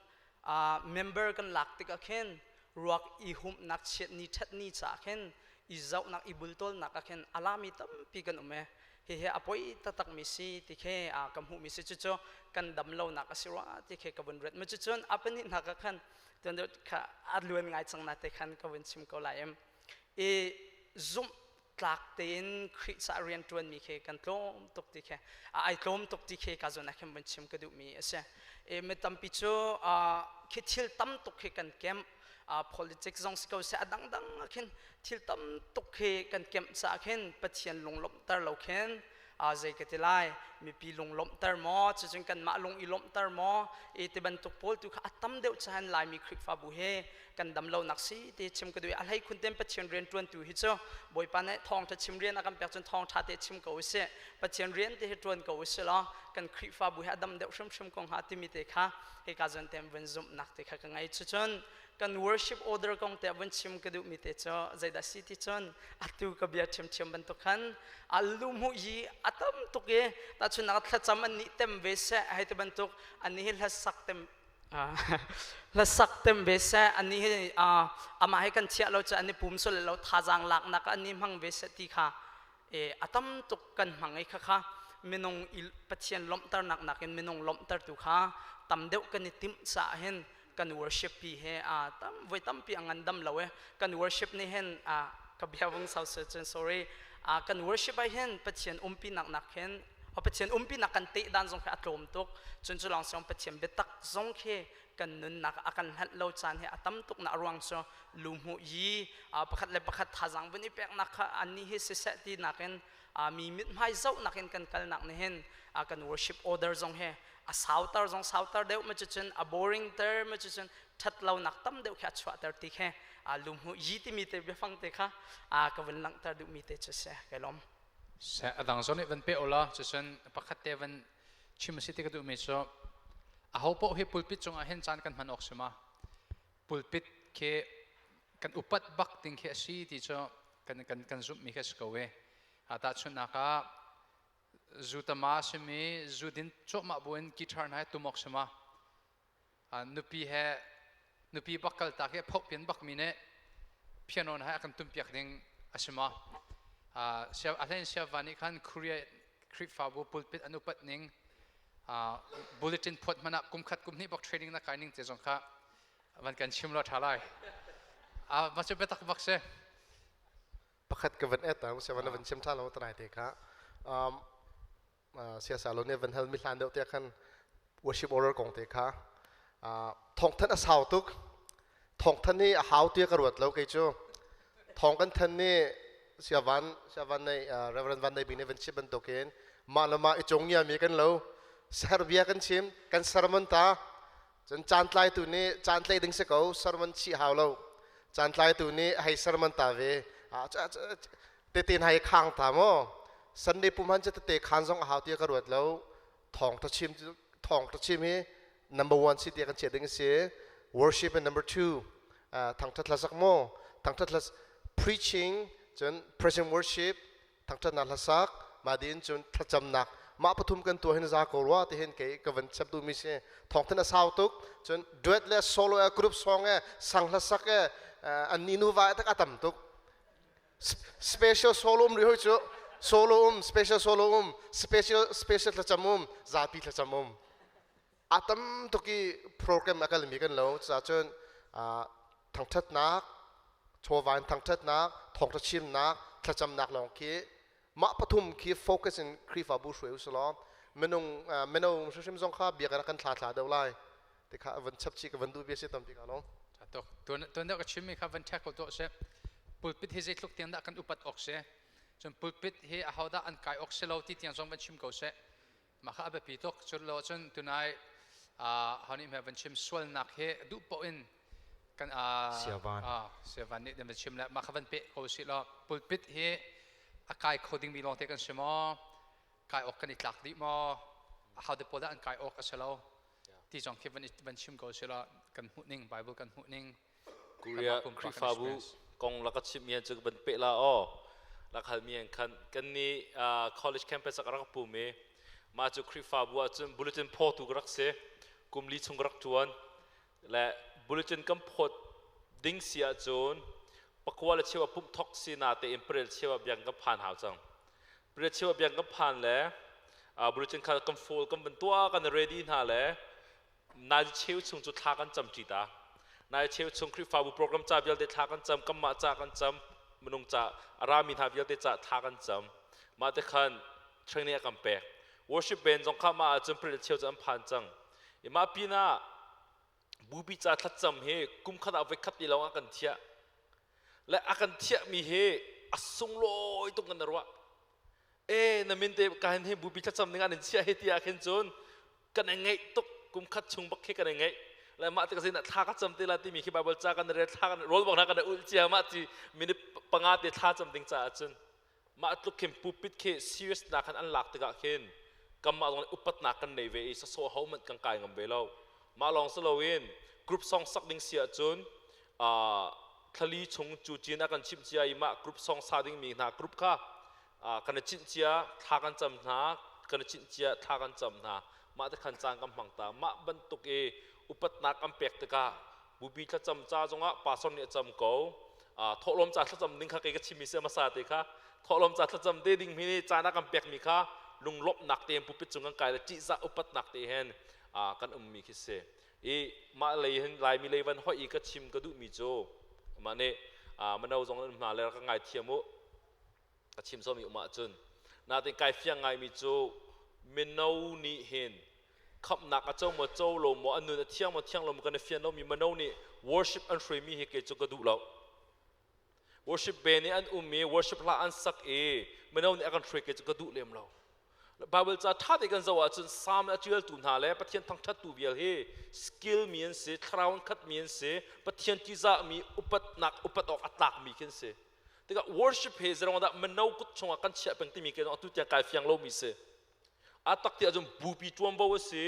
B: member kan lak tikah khin ruak i humhnak chiat ni ṭhat ni caah khin i zohnak i bultawlnak ah khin a lami tampi kan um i hihi a poi taktakmi si ti khi ka hmuhmi si. Cucu kan dam lonak a si rua ti khi ka vun ruat. Ma cucun a pahnihnak ah khan tuan deuh kha a luan ngai cang na te khan ka vun chim ko lai em i zumh tlak tein Khrih ca rian ṭuanmi khi kan tlawm tuk ti khi ai tlawm tuk ti khi ka zawn ah khin vun chim ka duhmi a si. E mi tampi cu khi thil tam tuk khi kan kemh, politics zong si ko seh, a dangdang ah khin thil tam tuk khi kan kemh caah khin Pathian lunglawmhter lo khin zei ka ti lai, mipi lunglawmhter maw, cucun kanmah lung i lawmhter maw i ti bantuk pawl tu kha a tam deuh cahan Laimi Khrihfabu he kan dam lonak si ti chim ka duh. A hlei khun ten Pathian rian ṭuantu hi cu Bawipa nih thawngṭha chim rian a kan pek cun thawngṭha te chim ko usih, Pathian rian te hi ṭuan ko usih law kan Khrihfabu hi a dam deuh hrimhrim ko hnga timi te kha hika zawn te vun zumhnak te kha ka ngei. Cucun kan worship order kong te vun chim ka duhmi te cu zeidah si ti cun atu ka bia ṭhiamṭhiam bantuk khan a lu hmuh yi a tam tuk i tahchunhnak thlacam an nih tem ve seh hei ti bantuk, an nih hi hlasak tem, hlasak tem ve seh, an nih hi amah hi kan chiah lo cu an i pum sul lo, thazaang laknak an nih hmang ve seh ti kha a tam tuk kan hmang i khakha minung Pathian lawmhternak nakin minung lawmhtertu kha tam deuh kan i timh caah hin kan worship pi he a tam voi tampi a ngan dam lo e. Kan worship nih hin ka bia vung sau se cun sorry, kan worship ah hin Pathian umpi nak nak hin Pathian umpi nak kan te dan zong khi a tlawm tuk. Cun cu lawng siang Pathian biatak zong khi kan nunnak a kan hlanh lo caan hi a tam tuk na ruang cu lu hmuh yi pakhat le pakhat thazang vun i pek nak kha an ni hi siseh ti nakin mi mithmai zoh nakin kan kal nak nih hin kan worship order zong he a sauter zong sauter deuh ma cucun a boring ter ma cucun that lo nak tam deuh khi a chuahter ti khe lungmu yi timi te biafang te kha ka vun langhter duhmi te cu si. Kai lawm.
A: Se adang zon van pe ola. Cucun pakhat te van chim si ti ka duhmi cu aho poh hi pulpit cungah hin caan kan hman awk si ma pulpit khi kan upat bak ding khi a si ti cu kan zumhmi khi a si ko e. Tahchunhnak ah zu tama simi zu din cuahmah buin guitar hna he tum awk si ma, nupi he nupi bak kal tak he phoh pian bak mi nih piano hna he a kan tum piak ding a si ma? A hlein siava nih khan Korea Khrihfabu pulpit an upat ning bulletin phuat hmanh ah kum khat kum hnih bak training na kai ning te zong kha van kan chim lo tha lai. Ma cu biatak bak si.
G: Pakhat ka van et ang siavan van chim tha lo tanai te kha siasa lo ne van hal mi hlan deuh te khan worship order kong te kha thong than a sau tuk. Thong than hi a hau tia ka ruat lo kei cu. Thong kan than ni siavan nei Reverend Van Nei Bing ne van chim bantukin mah le mah i cung ngia mi kan lo Serbia kan chim kan sermon ta cun caan tlaitu nih caan tlai ding si ko, sermon chih hau lo, caan tlaitu nih hei sermon ta ve tete hna hi khang ta maw Sunday pum han cu tete khan zong a hau tia ka ruat lo. Thawng tha chim, thawng tha chim hi number one si tia kan chiah ding si, worship and number two thangthat hlasak maw thangthat hlas preaching, cun present worship, thangthatnak hlasak ma din, cun thlacamnak, mah pathum kan tuah hin za ko rua ti hin kei ka van chap duhmi si. Thawngthan a sau tuk cun duet le solo e, group song e, sang hlasak e, an ni nu va tak a tam tuk. Special solo um ri hoi cu solo um, special solo um, special thlacam um, zapi thlacam um, a tam tuk i program a kalmi kan lo ca cun thangthatnak chawva in thangthatnak, thawngtha chimnak, thlacamnak lawng khi mah pathum khi focus in Khrihfabu hruai usulaw minung mino hrimhrim zong kha biakinn ah kan thla thla deuh lai ti kha van chap chi ka van duh bia si tampi ka long.
A: Tuk tuan deuh ka chimmi kha van check ko tuah seh. Pulpit hi zeitluk tiang dah kan upat awk si, cun pulpit hi ahodah an kai awk si lo ti tiang zong van chim ko seh. Mah kha a biapi tuk. Cun lo cun tunai ho nih hme van chim sualnak hi duh paoh in kan
C: Siavan.
A: Siavan nih van chim le mah kha van peh ko sih law pulpit hi a kai kho dingmi lawngte kan si maw? Kai awk kan i tlak dih maw? How te pawl dah an kai awk a si lo? Ti zong khi van chim ko sih law kan hmuh ning Bible kan hmuh ning
F: Korea Khrihfabu kong laka chim mi cu ban pe la aw lak hal mi khan kan ni college campus ah rak pum i mah cu Khrihfabu ah cun bulletin phawtu ka rak si kum li chung ka rak tuan le bulletin kan phawt ding si ahcun pakua le cheu ah pumh thok si na te in parel cheu ah biang kan phan hau cang parel cheu ah biang kan phan le bulletin kha kan fold kan van tuah kan ready hna le nai cheu chung cu thla kan cam ṭi ta nai cheu chung Khrihfabu program ca vialte thla kan cam kanmah ca kan cam minung ca a rami hna vialte ca thla kan cam mah te khan training a kan pek worship band zong kha mah ahcun pril cheu cu an phan cang i mah pinah bupi ca thlacam hi kum khat ah voi khat ti lawng ah kan thiah le a kan thiahmi hi a sunglawi tuk kan ruah e na min te ka hin hi bupi thlacam ning ah nan chiah hi ti ah khin cun kan i ngeih tuk kum khat chung bak khi kan i ngeih le mah tik zin thla ka cam te la timi khi Bible ca kan rel thla kan rol bak na kan ul cia mah ti minute panga te thla cam ding caah cun mah tluk khin pulpit khi serious na khan an lak tikah khin kamah zong upat nak kan nei ve i saso ho man kan kai ngam ve lo mah lawng si loin group song sak ding si ahcun thlali chung cu cin a kan chimh cia i mah group song sa ding mi hna group kha kan i chinh cia thla kan cam hna kan i chinh cia thla kan cam hna mah te khan caan kan hmang ta mah bantuk i upatnak kan pek tikah bupi thlacam ca zongah pastor nih a cam ko thawhlawm ca thlacam ding kha kei ka chimmi si hmasa te kha thawhlawm ca thlacam te ding mi nih caan a kan pekmi kha lunglawmhnak te pulpit cung kan kai le ṭihzah upatnak te hen kan ummi khi si i mah lei hin laimi lei van hoih i ka chim ka duhmi cu mah nih mano zong an hna le ka ngai thiam u ka chim sawmi um ahcun natin kai fiang ngaimi cu mino nih hin khamhnak a co maw co lo maw an nun a thiang maw thiang lo maw kan i fian lomi mino nih worship an hruaimi hi kei cu ka duh lo worship band nih an um i worship hla an sak i mino nih a kan hruai kei cu ka duh lem lo Bible ca ṭha te kan zoh ahcun Psalm a ṭialtu hna le Pathian thangṭhattu vial hi skill mi an si thlarau in khat mi an si Pathian ṭihzah mi upatnak upat awk a tlak mi khi an si tikah worship he zerong dah mino kut chungah kan chiah peng timi ke atu tiang kai fiang lomi si a tak ti ahcun bupi ṭuanvo a si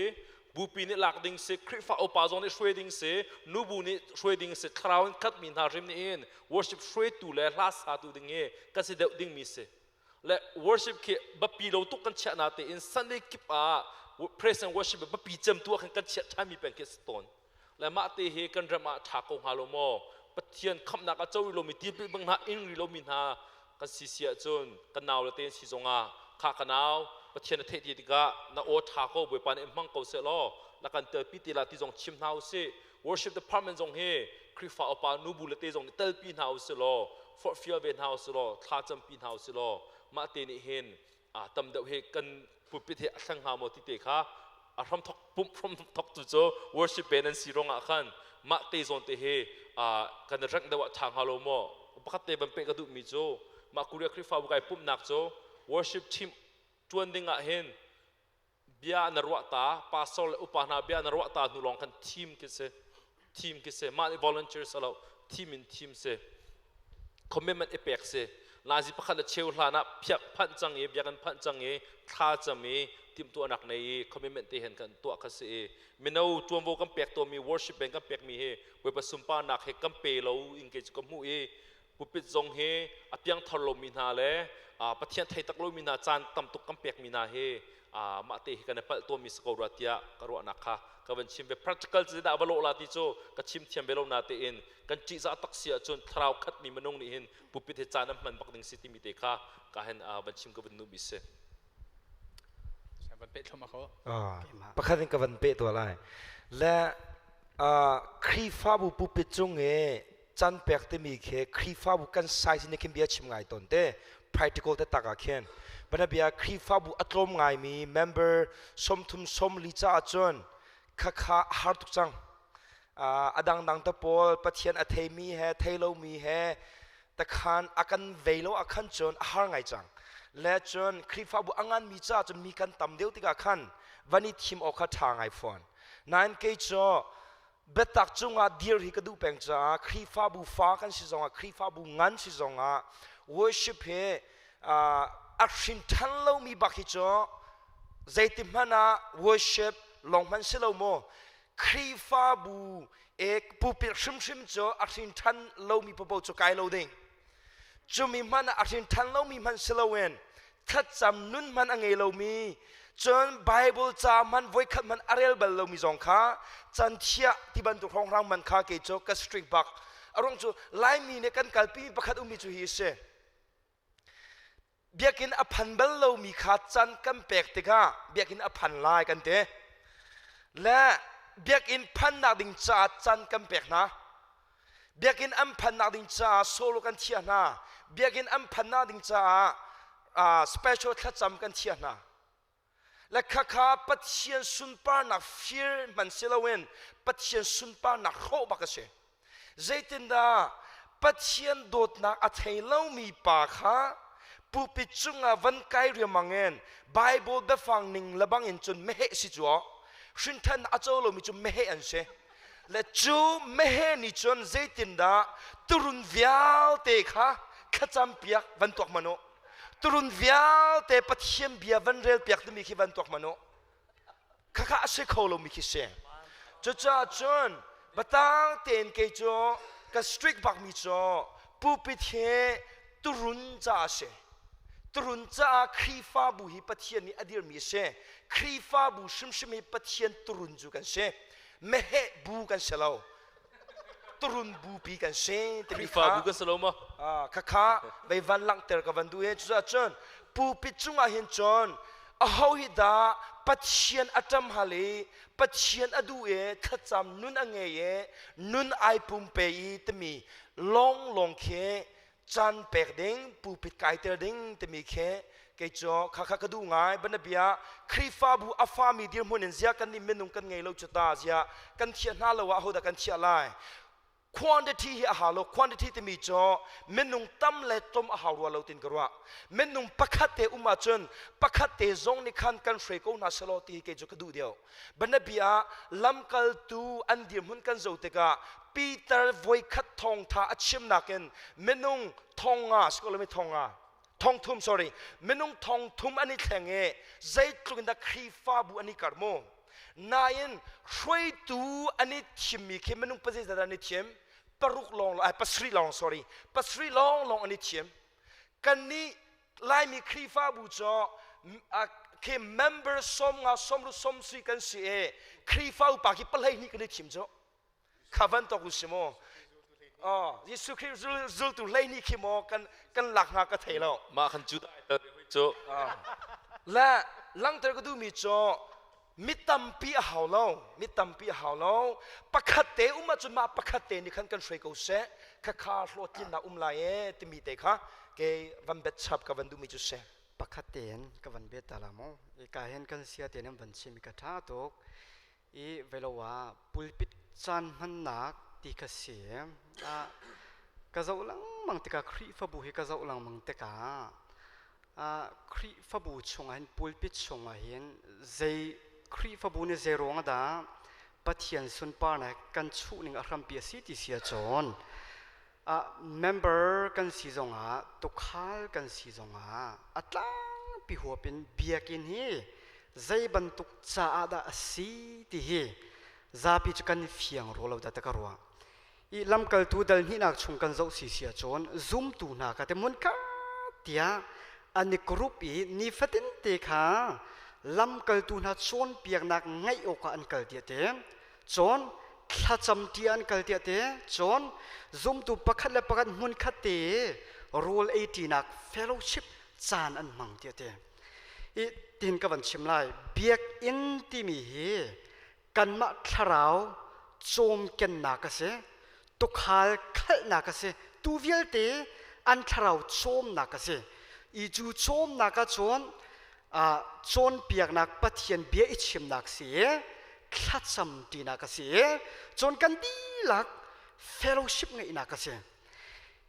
F: bupi nih lak ding si Khrihfa upa zong nih hruai ding si nubu nih hruai ding si thlarau in khatmi hna hrim nih hin worship hruaitu le hla satu ding hi kan si deuh dingmi si le worship khi biapi lo tuk kan chiah na tein Sunday kip ah praise and worship biapi cem tu ah khan kan chiah ṭhanmi peng khi si tawn le mah te hi kan ram ah ṭha ko hnga lo maw Pathian khamhnak a co rih lomi tipil bang hna ing rih lomi hna kan si si ahcun kan nau le tein si zongah kha ka nau Pathian a theih ti tikah na aw ṭha ko Bawipa nih hmang ko seh law na kan telpi ti la ti zong chim hna usih worship department zong hi Khrihfa upa nubu le te zong nih telpi hna usih law forhfial ve hna usih law thla campi hna usih law mah te nih hin tam deuh hi kan pulpit hi a thleng hnga maw ti te kha a hram thok pumh hram thok tu cu worship band an si ruangah khan mah te zawn te hi kan rank deuh ah ṭha hnga lo maw pakhat te ban peh ka duhmi cu mah Korea Khrihfabu kai pumhnak cu worship team ṭuan ding ah hin bia na ruah ta pastor le upa hna bia na ruah ta hnu lawng khan team khi si team khi si mah nih volunteer si lo team in team si commitment i pek si lazi pakhat le cheu hlan ah phiak phanh cang i biakinn phanh cang i thla cam i timhtuahnak nei i commitment te hen kan tuah kha si i mino tuanvo kan pek tawnmi worship band kan pekmi hi Bawipa sunparnak he kan pe lo in kei cu ka hmuh i pulpit zong hi a piangthar lomi hna le Pathian thei tak lomi hna caan tam tuk kan pekmi hna hi mah te hi kan i palh tawnmi si ko rua tiah ka ruahnak kha ka van chim ve practical cu zeidah va lawh la ti cu ka chim thiam ve lo na tein kan ṭihzah tak si ahcun thlarau khatmi minung nih hin pulpit hi caan an hman bak ding si timi te kha ka hen van chim ka van duhmi si.
A: Van peh thlum ako.
C: Pakhat in ka van peh tuah lai. Le Khrihfabu pulpit cung i can pek timi khi Khrihfabu kan size nih khin bia chim ngai tawn te practical te tak ah khin bana bia Khrihfabu a tlawm ngaimi member 30 40 caah cun khakha a har tuk cang a dangdang te pawl Pathian a theimi he thei lomi he Takhan a kan vei lo ah khan cun a har ngai cang. Le cun Khrihfabu a nganmi caah cun mi kan tam deuh tikah khan van i thim awk kha ṭha ngai fawn. Nain kei cu biatak cungah dir hi ka duh peng caah Khrihfabu fa kan si zongah Khrihfabu ngan si zongah worship hi a hrin ṭhan lomi bak hi cu zeiti hmanh ah worship lawng hmanh si lo maw Khrihfabu e pulpit hrimhrim cu a hrin ṭhan lomi paoh cu kai lo ding. Cumi hmanh ah a hrin ṭhan lomi hmanh si loin thlacam nun hmanh a ngei lomi cun Bible ca hmanh voikhat hmanh a rel bal lomi zong kha can thiah ti bantuk hrawnghrang man kha kei cu ka strict bak. A ruang cu Laimi nih kan kalpimi pakhat ummi cu hi a si. Biakinn a phan bal lomi kha can kan pek tikah biakinn a phan lai kan ti. Le biakinn phannak ding caah can kan pek hna. Biakinn an phannak ding caah solo kan thiah hna. Biakinn an phannak ding caah special thlacam kan thiah hna. Le khakha Pathian sunparnak fir hman si loin Pathian sunparnak hrawh bak a si. Zeitindah Pathian dawtnak a thei lomi pa kha pulpit cungah van kai riangmang in Bible biafang ning lebang in cun meheh si cu hrinthan a co lomi cu meheh an si. Le cu meheh nih cun zeitindah turun vialte kha thlacam piak van tuak hmanh u. Turun vialte Pathian bia van rel piak timi khi van tuak hmanh u. Khakha a si kho lomi khi si. Cucaah cun batang tein kei cu ka strict bakmi cu pulpit hi turun caah a si. Turun caah Khrihfabu hi Pathian nih a dirmi a si. Khrihfabu hrimhrim hi Pathian turun cu kan si. Meheh bu kan si lo. Turun bupi kan si timi kha
F: Khrihfabu kan si lo maw?
C: Khakha vei van langhter ka van duh i cucaah cun pulpit cungah hin cun aho hi dah Pathian a ṭam hal i Pathian a duh i thlacam nun a ngei i nun ai pumpe i timi lawnglawng khi caan pek ding pulpit kaiter ding timi khi kei cu khakha ka duh ngai banabia Khrihfabu a fami dirhmun in zia kan nih minung kan ngei lo cu ta zia kan thiah hna lo ah hodah kan thiah lai quantity hi a hau lo quantity timi cu minung tam le tlawm a hau rua lo tin ka ruah minung pakhat te um ahcun pakhat te zong nih khan kan hruai ko hna selaw ti kei cu ka duh deuh banabia lamkaltu an dirhmun kan zo tikah Peter voikhat thawngtha a chimnak in minung thonga sikolomi thonga thongthum sorry minung thongthum an i thleng i zeitluk in dah Khrihfabu an i kar mu nain hruaitu an i thimmi khi minung pazeizat an i thim paruk lawng ai pasarih lawng sorry pasarih lawng lawng an i thim kannih Laimi Khrihfabu cu khi member 50 sawmru sawmsui kan si i Khrihfa upa khi 12 kan i thim cu kha van tok u si mu oh Jesuh Khrih zultu 12 khi maw kan kan lak hnga ka thei lo
F: mah khan cu cu
C: le langter ka duhmi cu mi tampi a hau lo mi tampi a hau lo pakhat te um ahcun mah pakhat te nih khan kan hruai ko seh khakha hlawhtlinnak um lai e timi te kha ke van bet chap ka van duhmi cu si
E: pakhat tein ka van bet ta la mu i ka hen kan sia te nan van chim ka tha tuk i velowa pulpit caan hmannak ti kha si a ka zoh lengmang tikah Khrihfabu hi ka zoh lengmang tikah Khrihfabu chungah hin pulpit chungah hin zei Khrihfabu nih zei ruang dah Pathian sunparnak kan chuh ning a hrampi a si ti si ahcun member kan si zongah tukhal kan si zongah a tlangpi huap in biakinn hi zei bantuk caah dah a si ti hi zapi cu kan fiang rua lo dah ta ka ruah. I lamkaltu dal hnihnak chung kan zoh si si ahcun zumtu hna kha te mun khat tiah an i group i nifatin te kha lamkaltu hna cawnpiaknak ngaih awkah an kal tiah te cun thlacam ṭi an kal tiah te cun zumtu pakhat le pakhat hmun khat te rawl ei ṭinak fellowship caan an hmang tiah te i tin ka van chim lai biakinn timi hi kanmah thlarau cawmkennak a si tukhal khalhnak a si tu vialte an thlarau cawmnak a si i cu cawmnak ah cun cawnpiaknak Pathian bia i chimnak si i thlacam ṭinak a si i cun kan dihlak fellowship ngeihnak a si.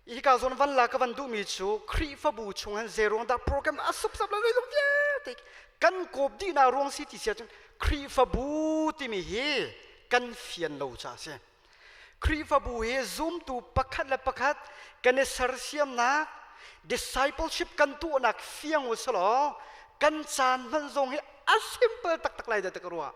E: Hika zawn van la ka van duhmi cu Khrihfabu chung han zei ruang dah program a supsap lo zeizong vialte kan kawp dih na ruang si ti si ahcun Khrihfabu timi hi kan fian lo ca a si. Khrihfabu hi zumtu pakhat le pakhat kan i sersiamnak discipleship kan tuahnak fiang u selaw kan caan hman zong hi a simple taktak lai dah ti ka ruah.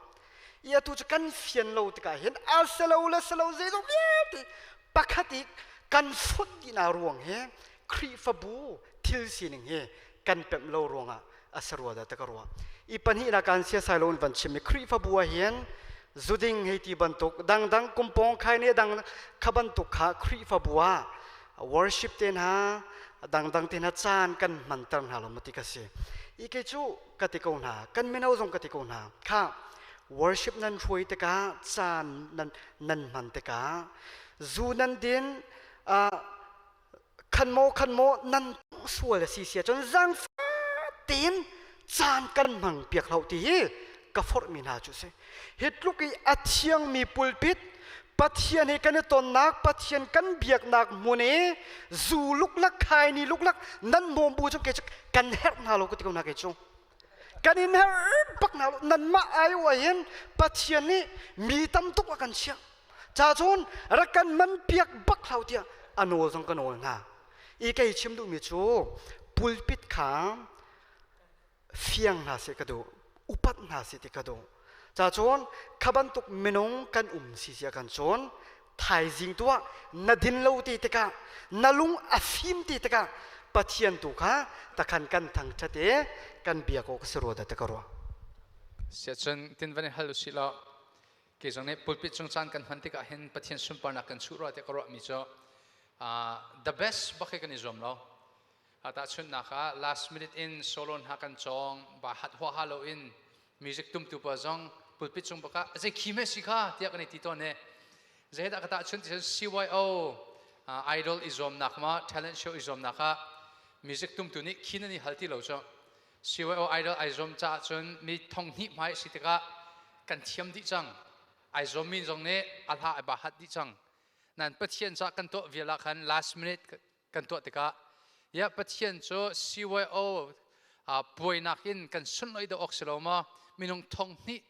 E: I atu cu kan fian lo tikah hin a selo le selo zeizong vialte pakhat i kan fonh dihnak ruang hi Khrihfabu thil sining hi kan pemh lo ruangah a si rua dah ti ka ruah. I pahnihnak kan siasai lo in van chim i Khrihfabu ah hin zuding hei ti bantuk dangdang kumpong khai ne dang kha bantuk kha Khrihfabu ah worship te hna dangdang te hna caan kan hmanter hna lo ma ti ka si. I kei cu ka ti ko hna kan mino zong ka ti ko hna kha worship nan hruai tikah caan nan nan hman tikah zu nan din khan maw khan maw nan sual a si sia cun zaangfah tein caan kan hmang piak hlah ti hi ka forhmi hna cu si hi tluk i a thiangmi pulpit Pathian he kan i tonnak Pathian kan biaknak hmun i zu luklak khai ni luklak nan bawm bu cu ke cu kan herh hna lo ka ti ko hna ke cu kan in herh bak hna lo nanmah ai hin Pathian nih mi tam tuk a kan chiah ca cun rak kan man piak bak hlau tiah a nawl zong ka nawl hna i kei chim duhmi cu pulpit kha fiang hna seh ka duh upat hna seh ti ka duh ca cun kha bantuk minung kan um si sia kan cun thaizing tu ah na din lo ti tikah na lung a fim ti tikah Pathian tu kha takhan kan thangṭhat i kan biak awk si rua dah ti ka ruah.
A: Siahcun tin van i hal usih law kei zong nih pulpit cung caan kan hman tikah hin Pathian sunparnak kan chuh rua tiah ka ruahmi cu the best bak hi kan i zuam lo. Tahchunhnak ah last minute in solo hna kan cawng ba hat huaha lo in music tumtu pa zong pulpit cung bak ah zei khi me si kha tiah kan i ti tawn e zeidah ka tahchunh ti CYO idol i zuamnak ma talent show i zuamnak ah music tumtu nih khi nan i hal ti lo cu CYO idol ai zuam caah cun mi thong hnih hmai si tikah kan thiam dih cang ai zuammi zong nih a hla ai ba hat dih cang nan Pathian ca kan tuah vial ah khan last minute kan tuah tikah ya Pathian cu CYO puainak in kan sunlawih deuh awk si lo maw minung thong hnih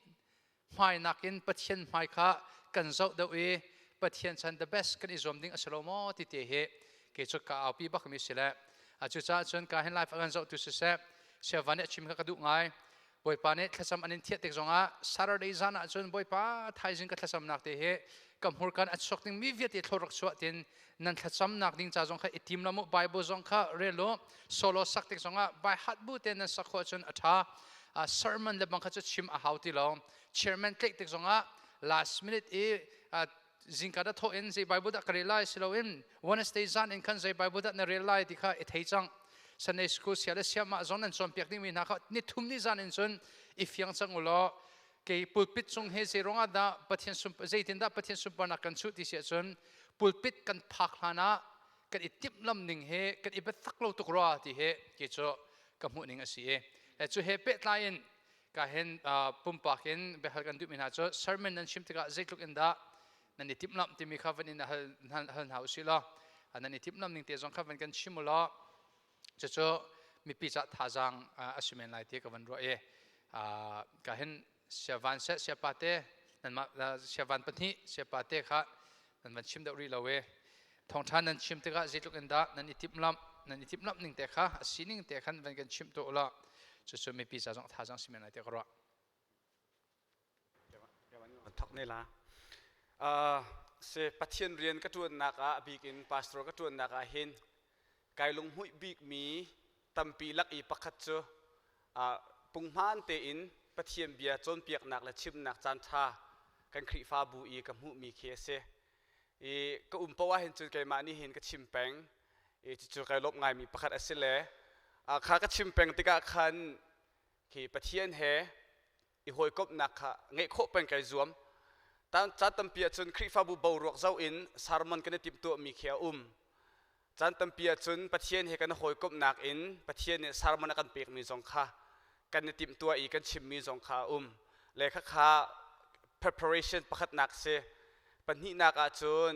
A: hmainak in Pathian hmai kha kan zoh deuh i Pathian chan the best kan i zuam ding a si lo maw ti te hi kei cu ka aupi bak mi si le cucaah cun ka hin life a kan zoh tu siseh siavan nih a chim kha ka duh ngai Bawipa nih thlacam an in thiah tik zongah Saturday zan ah cun Bawipa thaizing ka thlacamnak te hi ka hmurkan a chuak ding mi vialte thlor rak chuah tin nan thlacamnak ding ca zong kha i tim la mu Bible zong kha rel u solo sak tik zongah by heart bu te nan sak khawh cun a tha sermon le bang kha cu chim a hau ti lo chairman tleih tik zongah last minute i zingka da thawh in zei Bible dah ka rel lai si loin Wednesday zan in khan zei Bible dah na rel lai ti kha i thei cang Sunday school sia le siamah zong nan cawnpiak dingmi hna kha ni thum ni zan in cun i fiang cang u law kei pulpit cung he zei ruangah dah Pathian zeitin dah Pathian sunparnak kan chuh ti si ahcun pulpit kan phak hlan ah kan i timhlam ning he kan i biatak lo tuk rua ti he kei cu ka hmuh ning a si i cu he pehtlai in ka hin pumpak in biahal kan duhmi hna cu sermon nan chim tikah zeitluk in dah nan i timhlamh timi kha van in hal hal hna usih law nan i timhlamh ning te zong kha van kan chim u law cucu mipi ca thazaang a si men lai ti ka van ruah i ka hin siavan seh siapa te nanmah siavan pahnih siapa te kha nan van chim deuh rih lo e thawngṭha nan chim tikah zeitluk in dah nan i timhlamh nan i timhlamh ning te kha a sining te khan van kan chimh tuah ulaw cucu mipi ca zong thazaang si men lai ti ka ruah.
H: Thok ne la. Se Pathian rian ka ṭuannak ah a bik in pastor ka ṭuannak ah hin kai lunghmuih bikmi tampi lak i pakhat cu punghman tein Pathian bia cawnpiaknak le chimnak caan ṭha kan Khrihfabu i ka hmuhmi khi a si. I ka um poah hin cun keimah nih hin ka chim peng. I cucu kai lawmh ngaimi pakhat a si le kha ka chim peng tikah khan khi Pathian he i hawikomhnak kha ngeih khawh peng kai zuam. Caan tampi ahcun Khrihfabu boruak zoh in sermon kan i timhtuahmi khi a um. Caan tampi ahcun Pathian he kan i hawikomhnak in Pathian nih sermon a kan pekmi zong kha kan i timhtuah i kan chimmi zong kha a um. Le khakha preparation pakhatnak si. Pahnihnak ahcun.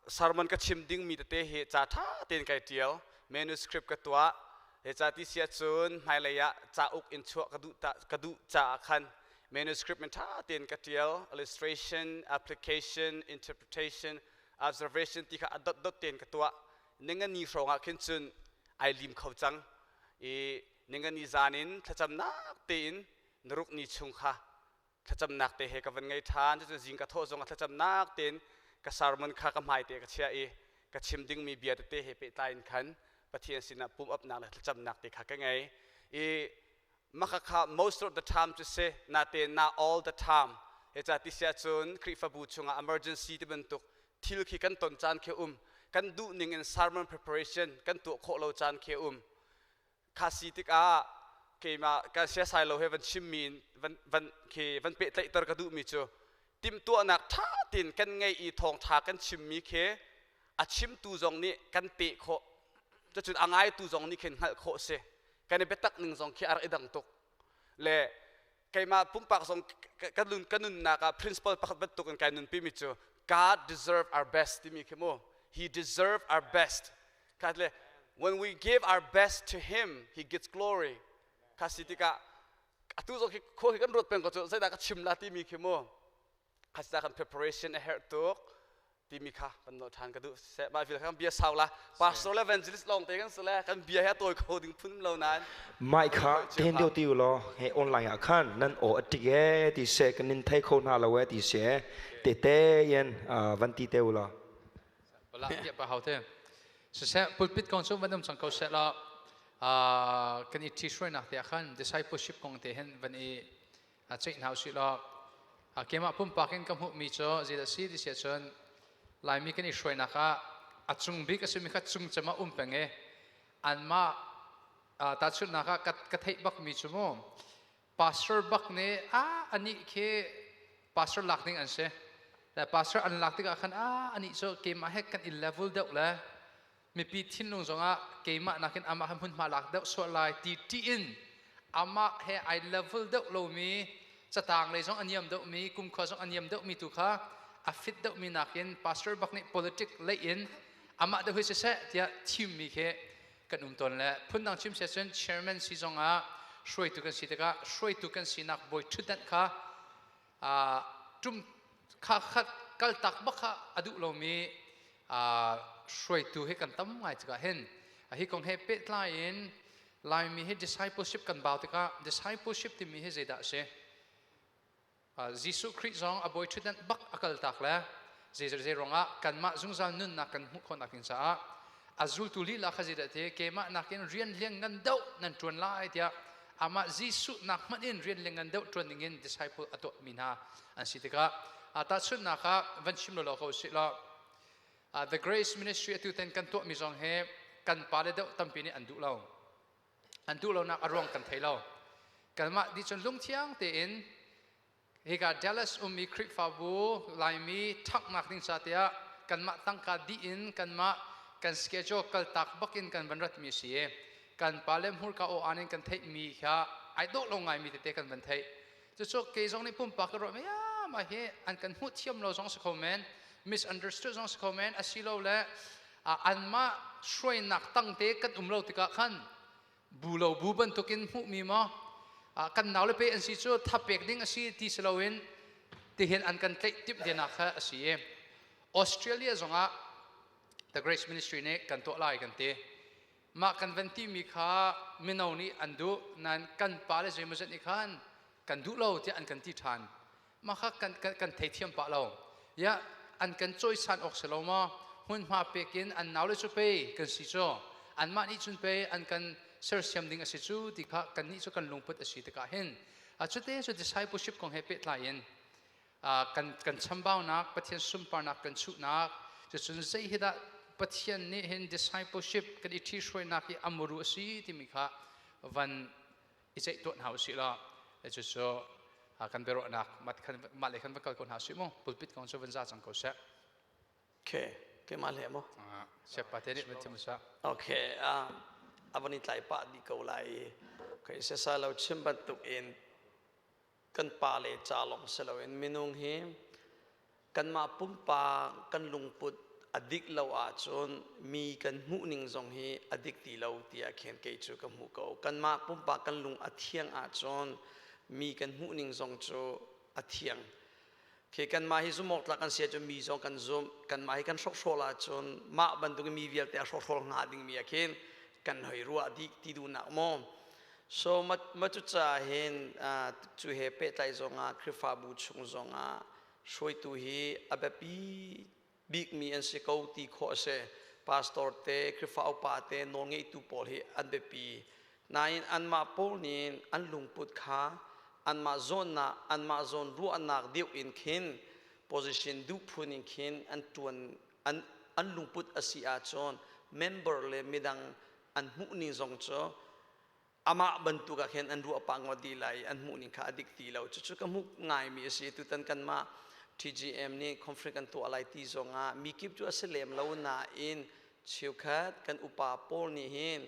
H: Sermon ka chim dingmi tete hi ca ṭha tein kai ṭial. Manuscript ka tuah. He ca ti si ahcun hmailei ah cauk in chuah ka duh ta, ka duh caah khan manuscript in ṭha tein ka ṭial. Illustration, application, interpretation, observation ti kha a dotdot tein ka tuah. Ningani hrawng ah khin cun ai lim kho cang. I ningani zan in thlacamnak tein naruk ni chung kha thlacamnak te he ka van ngei ṭhan. Cucu zing ka thawh zong ah thlacamnak tein ka sermon kha ka hmai te ka chiah i ka chim dingmi bia tete he pehtlai in khan Pathian sinah pum upnak le thlacamnak te kha ka ngei. I maka kha most of the time cu si natein na all the time he ca ti si ahcun Khrihfabu chungah emergency ti bantuk thil khi kan ton caan khi um kan duh ning in sermon preparation kan tuah khawh lo caan khi um kha si tikah keimah kan siasai lo he van chimmi in van van khi van pehtlaihter ka duhmi cu timhtuahnak ṭha tein kan ngei i thawngṭha kan chimmi khi a chimtu zong nih kan teh khawh cucun a ngaitu zong nih khin hngalh khawh si kan i biatak ning zong khi a rak i dang tuk le keimah pumpak zong ka nun ka nunnak ah principle pakhat bantuk in kai nunpi mi cu God deserve our best timi khi mu he deserve our best kha le when we give our best to him he gets glory kha si tikah atu zong khi khua khi kan ruat peng ko cu zeidah ka chim la timi khi mu khasita kan preparation a herh tuk timi kha kan nawl ṭhan ka duh seh mah vial kan bia sau la pastor le evangelist lawng te kan si le kan bia he tawi kho ding phun lo nain
C: Mai kha ten deuh ti law he online ah khan nan aw a tik e ti se kan nin thei kho hna lo e ti se te te yen van ti te u law
A: Bala tia pa hau te siseh pulpit kong cu van um cang ko seh la kan i ṭhi hruainak te ah khan discipleship kong te hin van i ceih hna usih law keimah pumpak in ka hmuhmi cu zeidah si ti si ahcun Laimi kan i hruainak ah a cung bik a simi kha cung cem ah um peng i anmah tahchunhnak ah ka theih bakmi cu mu pastor bak nih a anih khi pastor lak ding an si le pastor an lak tikah khan a anih cu keimah he kan i level deuh le mipi thinlung zongah keimah nakin amah he hmunhma lak deuh sual lai ti ṭih in amah he ai level deuh lomi catang lei zong a niam deuhmi kumkhua zong a niam deuhmi tu kha a fit deuhmi nakin pastor bak nih politic lei in amah deuh hi siseh tiah thimmi khi kan um tawn le phundang chim se cun chairman si zongah hruaitu kan si tikah hruaitu kan sinak bawi ṭhutdanh kha ṭum kha khat kaltak bak kha a duh lomi hruaitu hi kan tam ngai tikah hin hi kong he pehtlai in Laimi hi discipleship kan bau tikah discipleship timi hi zeidah a si Jesuh Khrih zong a bawi ṭhutdan bak a kaltak le zei ruangah kanmah zungzal nunnak kan hmuh khawhnak ding caah a zultu lila kha zeidah ti keimah nakin rian liang ngan deuh nan ṭuan lai tiah amah Jesuh nak hmanh in rian liang ngan deuh ṭuan dingin disciple a tuahmi hna an si tikah tahchunhnak ah van chim law ko usih law The Grace Ministry atu ten kan tuahmi zong hi kan pale deuh tampi nih an duh lo an duh lonak a ruang kan thei lo kanmah dih cun lungthiang tein hika Dallas ummi Khrihfabu Laimi ṭhaknak ding ca tiah kanmah tangka dih in kanmah kan schedule kaltak bakin kan van ratmi si i kan pale hmurka aw aan in kan theihmi kha ai dawh lo ngaimi tete kan van theih cucu kei zong nih pumpak ka ruah mi mah hi an kan hmuh thiam lo zong si kho men misunderstood zong si kho men asilole anmah hruainak tangte kan um lo tikah khan bu lo bu bantukin hmuhmi maw kan nau le pe an si cu thapek ding a si ti si loin tihin an kan tlaih timh denak kha a si i Australia zongah The Grace Ministry nih kan tuah lai kan ti mah kan van timi kha mino nih an duh nain kan pa le zeimawzat nih khan kan duh lo tiah an kan ti ṭhan mah kha kan, kan, kan theithiam pah lo ya an kan cawisan awk si lo maw hmunhma pek in an nau le cu pei kan si cu anmah nih cun pei an kan sersiam ding a si cu ti kha kannih cu kan lungput a si tikah hin cute cu discipleship kong he pehtlai in kan kan chambaunak Pathian sunparnak kan chuhnak cucun zei hi dah Pathian nih hin discipleship kan i ṭhihruainak hi amuru a si timi kha van i ceih tuah hna usih law cucu kan biaruahnak mah le khan va kal ko hna usih mu pulpit kong cu van za cang ko seh
D: Okay, keimah le mu.
A: Siapa te nih van chim usah.
D: Okay, a van i tlai pah dih ko lai. Okay, sesa lo chim bantuk in kan pa le ca lawng si loin minung hi kanmah pumpak kan lungput A dik lo ahcun mi kan hmuh ning zong hi a dik ti lo tiah khin kei cu ka hmuh ko. Kanmah pumpak kan lung a thiang ahcun mi kan hmuh ning zong cu a thiang. Khi kanmah hi zumh awk tlak kan si ahcun mi zong kan zumh. Kanmah hi kan hrokhrawl ahcun mah bantuk in mi vialte a hrokhrawl hnga dingmi ah khin kan hoi ruah dih ti duhnak maw. So ma cucaah hin cu he pehtlai zongah Khrihfabu chung zongah hruaitu hi a biapi bikmi an si ko ti khawh a si. Pastor te, Khrihfa upa te, nawlngeitu pawl hi an biapi. Nain anmah pawl nih an lungput kha anmah zawnnak, anmah zawn ruahnak deuh in khin position duh phun in khin an tuan an an lungput a si ahcun member le midang an hmuhning zong cu amah bantuk ah khin an ruah pah ngawt dih lai i an hmuhning kha a dik ti lo. Cucu ka hmuh ngaimi a si. Tutan kanmah TGM nih conference kan tuah lai ti zongah mi kip cu a si lem lo nain cheukhat kan upa pawl nih hin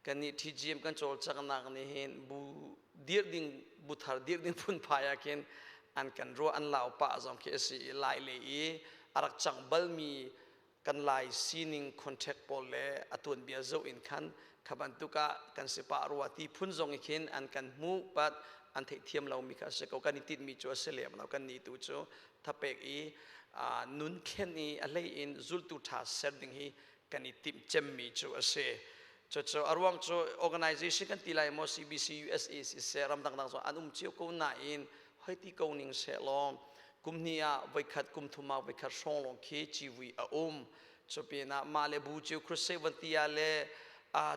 D: kannih TGM kan cawlcanghnak nih hin bu dirh ding bu thar dirh ding phunphai ah khin an kan ruah an lau pah zong khi a si i lai le i a rak cang balmi kan Lai sining contact pawl le a tuanbia zoh in khan kha bantuk ah kan si pah rua ti phun zong i khin an kan hmuh but an theihthiam lomi kha a si ko. Kan i tinhmi cu a si lem lo. Kan nih tu cu thapek i nun thlen i a hlei in zultu ṭha ser ding hi kan i timh cemmi cu a si. Cucu a ruang cu organization kan ti lai maw CBC USA siseh ramdang dang zong an um cio ko nain hoi ti ko ning seh law kum hnih ah voikhat kum thum ah voikhat hrawng lawng khi civui a um. Cupin ah mah le bu cio crusade van ti ah le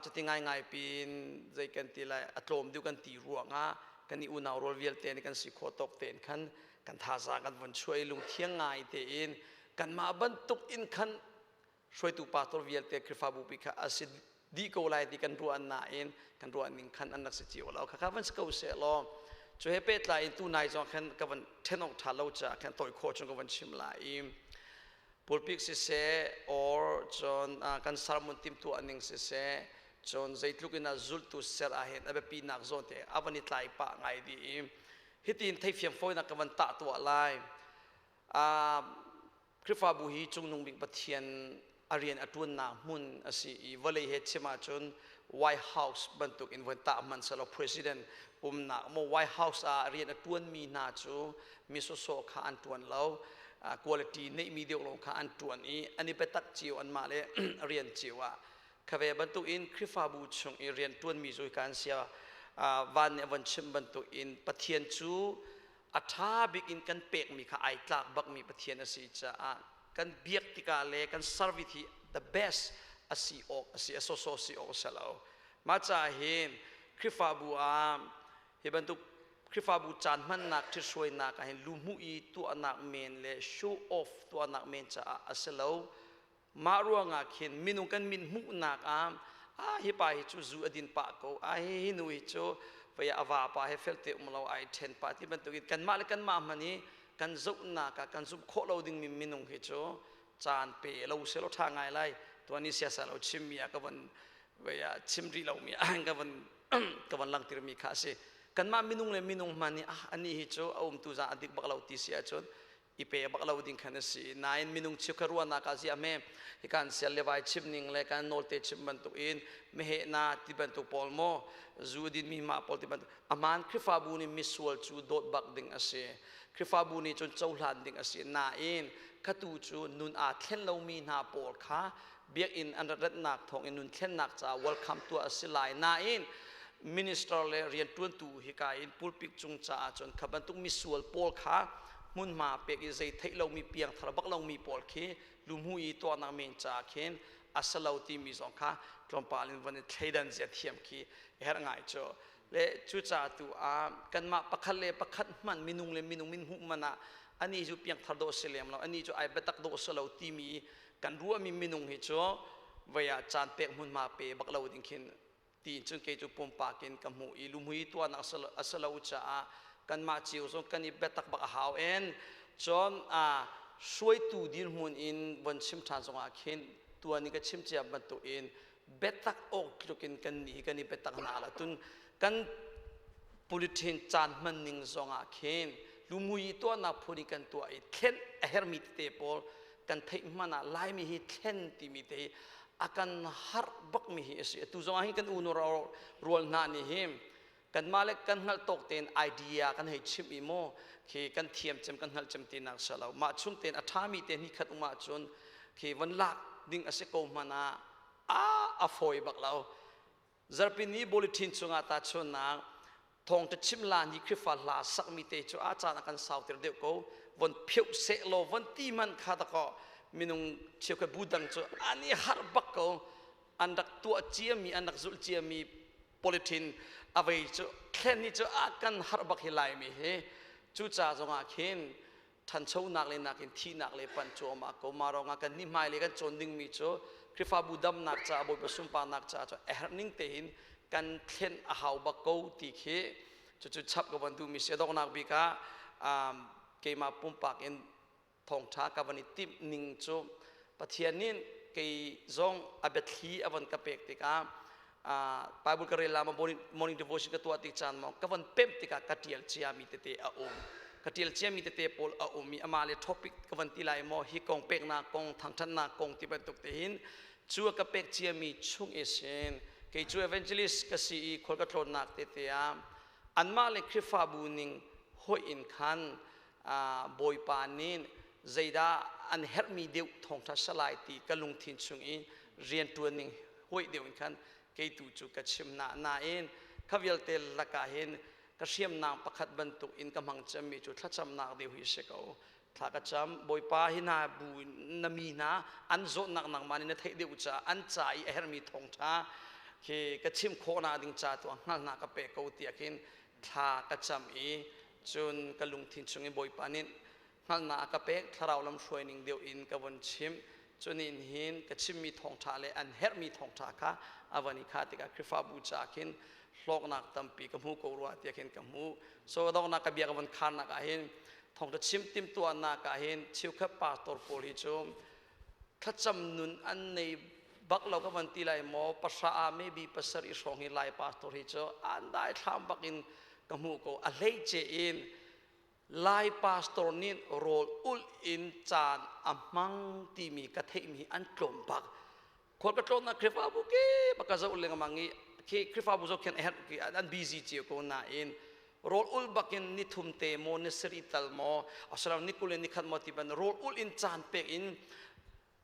D: cuti ngaingai pin zei kan ti lai a tlawm deuh kan ti ruangah kan i unau rual vialte nih kan si khawh tawk tein khan kan thazaang kan von chuah i lungthiang ngai tein kanmah bantuk in khan hruaitu pastor vialte Khrihfabu pi kha a si dih ko lai ti kan ruah nain kan ruah ning khan an rak si cio lo. Khakha van si ko seh law cu he pehtlai in tu nai zong khan ka van then awk tha lo caah khan toi khawh chung ka van chim lai i pulpit siseh or cun kan sermon timhtuah ning siseh cun zeitluk in a zultu ser ah hin a biapi nak zawn te a van i tlai pah ngai dih i hitin theifiang fawinak ka van tah tuah lai. Khrihfabu hi Cungnung Bik Pathian a rian a ṭuannak hmun a si i vawlei he chim ahcun White House bantuk in von tah hmanh selaw President umnak maw White House ah rian a ṭuanmi hna cu mi sawsawh kha an ṭuan lo. Quality neihmi deuh lawng kha an ṭuan i an i biatak cio anmah le rian cio ah. Khave bantuk in Khrihfabu chung i rian ṭuanmi cu hika an sia van nih a von chim bantuk in Pathian cu a ṭha bik in kan pekmi kha ai tlak bakmi Pathian a si caah kan biak tikah le kan service hi the best a si awk a si, a sawsawh si awk a si lo. Mah caah hin Khrihfabu ah hi bantuk Khrihfabu caan hmannak ṭhithruainak ah hin luhmuh i tuahnak men le show off tuahnak men caah a si lo. Mah ruangah khin minung kan min hmuhnak ah ah hi pa hi cu zu a din pah ko, ah hi hi nu hi cu vei a vapa he felte um lo ai ṭhen pah ti bantukin kanmah le kanmah hmanh i kan zohnak ah kan zumh khawh lo dingmi minung hi cu caan pe lo selaw ṭha ngai lai. Tuan i siasa lo chimmi ah ka von vei ah chim rih lomi ah ka von ka von langhtermi kha a si. Kanmah minung le minung hmanh nih ah anih hi cu a umtu zaan a dik bak lo ti si ahcun i pe bak lo ding khan a si. Nain minung chiukhat ruahnak ah ziah hme hi kan sial le vai chim ning le kan nawl te chim bantuk in meheh na ti bantuk pawl maw zu din mi ma pawl ti bantuk aman Khrihfabu nih misual cu dawt bak ding a si. Khrihfabu nih cun cohlan ding a si. Nain khatu cu nun aa thlen lomi hna pawl kha biakinn an rat ratnak thawng in nun thlennak caah welcome tuah a si lai. Nain minister le rianṭuantu hika in pulpit cung caah cun kha bantuk misual pawl kha hmunhma pek i zei theih lomi piangthar bak lomi pawl khi luhmu i tuahnak men caah khin a si lo timi zong kha tlawmpal in von i thleidan zia thiam khi herh ngai cu. Le cucaah tu ah kanmah pakhat le pakhat hmanh minung le minung min hmuh man ah ani cu piangthar dawh si lem lo, ani cu ai biatak dawh si lo timi kan ruahmi minung hi cu vei ah caan pek hmunhma pe bak lo ding khin ti cun kei cu pumpak in ka hmuh i lumhui tuahnak a si lo caah kanmah cio zong kan i biatak bak a hau en. Cun a hruaitu dirhmun in von chim ṭhan zongah khin tuan in ka chim cia bantuk in biatak awk tluk in kan nih kan i biatak hna la tun kan bulletin caan hman ning zongah khin lumui tuahnak phun in kan tuah i thlen a hermi tete pawl. Kan theih hmanh ah Laimi hi thlen timi te hi a kan harh bakmi hi a si. Atu zong ah hin kan unu rual hna nih hi kanmah le kan hngalh tawk tein idea kan hei chimh i maw khi kan thiam cem, kan hngalh cem tinak si lo. Mah chung tein a ṭhami te hnih khat um ahcun khi von lak ding a si ko hmanh ah a fawi bak lo. Zarhpini bulletin chungah tahchunhnak thawngṭha chim la ni Khrihfa hla sakmi te cu a caan a kan sauter deuh ko. Von pheuh seh law von ti man kha dakaw minung cheukhat bu dang cu an i harh bak ko. An rak tuah ciami, an rak zulh ciami politin a vei cu thlen ni cu a kan harh bak hi Laimi hi. Cuca zongah khin ṭhanchonak le nakin thihnak le panh cuahmah ko. Mah ruangah kan nih hmailei kan cawn dingmi cu Khrihfabu damnak caah, Bawipa sunparnak caah cu a herh ning tein kan thlen a hau bak ko ti khi cucu chap ka van duhmi si. A donghnak bik ah keimah pumpak in thawngṭha ka van i timh ning cu Pathian nih kei zong a biathli a van ka pek tikah, Bible ka rel la ma, morning devotion ka tuah tik caan maw, ka van pemh tikah ka ṭial ciami tete a um. Ka ṭial ciami tete pawl a um i amah le topic ka van ti lai maw, hi kong, peknak kong, thangṭhatnak kong ti bantuk te hin cu a ka pek ciami chung i sin. Kei cu evangelist ka si i khual ka tlawnnak tete ah anmah le Khrihfabu ning hoih in khan Bawipa nih zeidah an herhmi deuh thawngṭha salai ti ka lungthin chung i rianṭuan ning huai deuh in khan kei tu cu ka chim na. Nain kha vialte lakah hin ka hriamnam pakhat bantuk in ka hmang cemmi cu thlacamnak deuh hi si ko. Thla ka cam. Bawipa, hi hna bu na mi hna an zawtnak nangmah nih na theih deuh caah an ca i a herhmi thawngṭha khi ka chim khawhnak ding ca tu ah hngalhnak ka pe ko tiah khin thla ka cam i cun ka lungthin chung i Bawipa nih hngalhnak a ka pek, thlarau lam hruai ning deuh in ka von chim. Cunin hin ka chimmi thawngṭha le an herhmi thawngṭha kha a van i kha tikah Khrihfabu caah khin hlawknak tampi ka hmu ko rua tiah khin ka hmu. So donghnak ka bia ka von kharnak ah hin thawngṭha chim timhtuahnak ah hin cheukhat pastor pawl hi cu thlacam nun an nei bak lo ka van ti lai maw, 3 ah maybe 7 hrawng hi Lai pastor hi cu an dai thlam bak in ka hmu ko. A hleice in Lai pastor nih rawl ulh in caan a hmang timi ka theihmi an tlawm bak. Khual ka tlawnnak Khrihfabu ke bak ka zoh lengmang i khi Khrihfabu zoh khin a herh ki an busy cio ko nain rawl ul bakin ni thum te maw, ni sarih tal maw, asalam ni 20 le ni khat maw ti ban rawl ul in caan pek in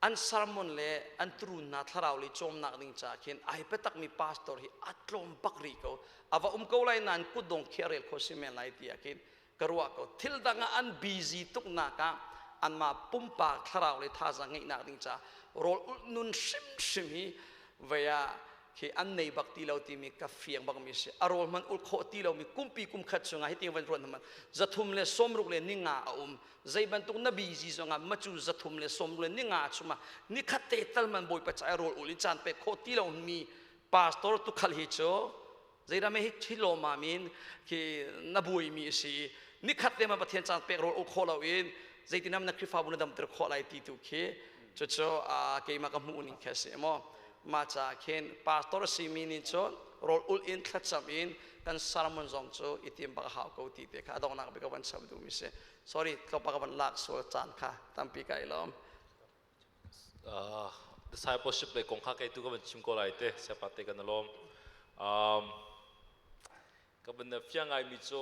D: an sermon le an turun hna thlarau le cawmnak ding ca khin ai petakmi pastor hi a tlawm bak rih ko. A va um ko lai nain kutdong khi a rel kho si men lai ti ah khin ka ruah ko. Thil dang ah an busy tuk nak ah anmah pumpak thlarau le thazaang ngeihnak ding ca rawl ulh nun hrimhrim hi vei ah khi an nei bak ti lo timi ka fiang bak mi si. A rawl hman ul khawh ti lomi kumpi kum khat chungah hi ting van ruat hman 365 a um. Zei bantuk na busy zongah macu 364 chungah nikhat te tal man Bawipa ca rawl ul in caan pek khawh ti lo mi pastor tukhal hi cu zeidah me hi thiloma min khi na buai mi si. Nikhat te ma Pathian caan pek rawl ul khawh lo in zeitinam na Khrihfabu na damter khawh lai ti tu khi cucu keimah ka hmuh ning khi a si maw. Mah caah khin pastor simi nih cun rawl ul in thlacam in kan sermon zong cu i tim bak a hau ko ti te kha a donghnak bik ka van cham duhmi si. Sorry, tlawmpa ka van lak sual caan kha tampi ka i lawm.
F: Discipleship le kong kha kei tu ka van chim ko lai te siapa te kan lawm. Ka van fiang ngai mi cu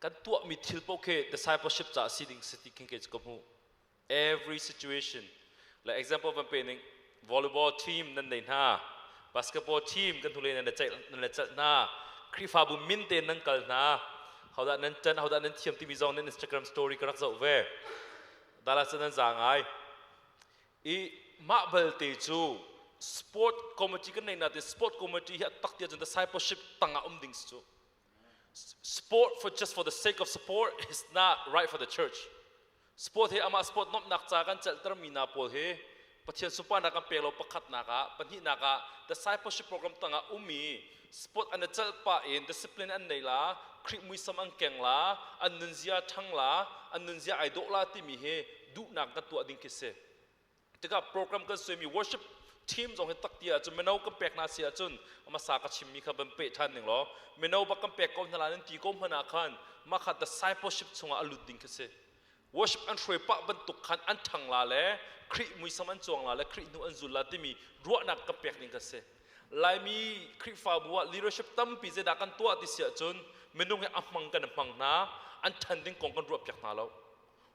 F: kan tuah mi thil paoh khi discipleship ca si ding si ti khin kei cu ka hmuh. Every situation, like example van pe ning, volleyball team nan nei hna, basketball team kan hnulei nan le ceih nan le celh hna, Khrihfabu min te nan kal hna, hodah nan ṭan, hodah nan thiam timi zong nan Instagram story ka rak zoh ve. Dala cu nan za ngai i mah balte cu sport committee kan nei na te. Sport committee hi a tak tia cun discipleship tangah um ding cu. Sport for just for the sake of sport is not right for the church. Sport hi amah sport nomhnak ca kan celhter mi na pawl hi Pathian sunparnak kan pek lo pakhatnak ah. Pahnihnak ah, discipleship program tangah ummi sport an celh pah in discipline an nei la, Khrih muisam an keng la, an nunzia ṭhang la, an nunzia ai dawh la timi hi duhnak kan tuah ding khi si. Tikah program kan suaimi worship team zong hi tak ti ahcun mino kan pek hna si ahcun hmasa ka chimmi kha van peh ṭhan ning law, mino bak kan pek ko hna la nan ti ko hmanh ah khan mah kha discipleship chungah a lut ding khi si. Worship an hruai pah bantuk khan an ṭhang la le Khrih muisam an cuang la le Khrih hnu an zul la timi ruahnak ka pek ding ka si. Laimi Khrihfabu ah leadership tampi zeidah kan tuah ti si ahcun minung hi a hmang kan hmang hna, an ṭhan ding kong kan ruahpiak hna lo.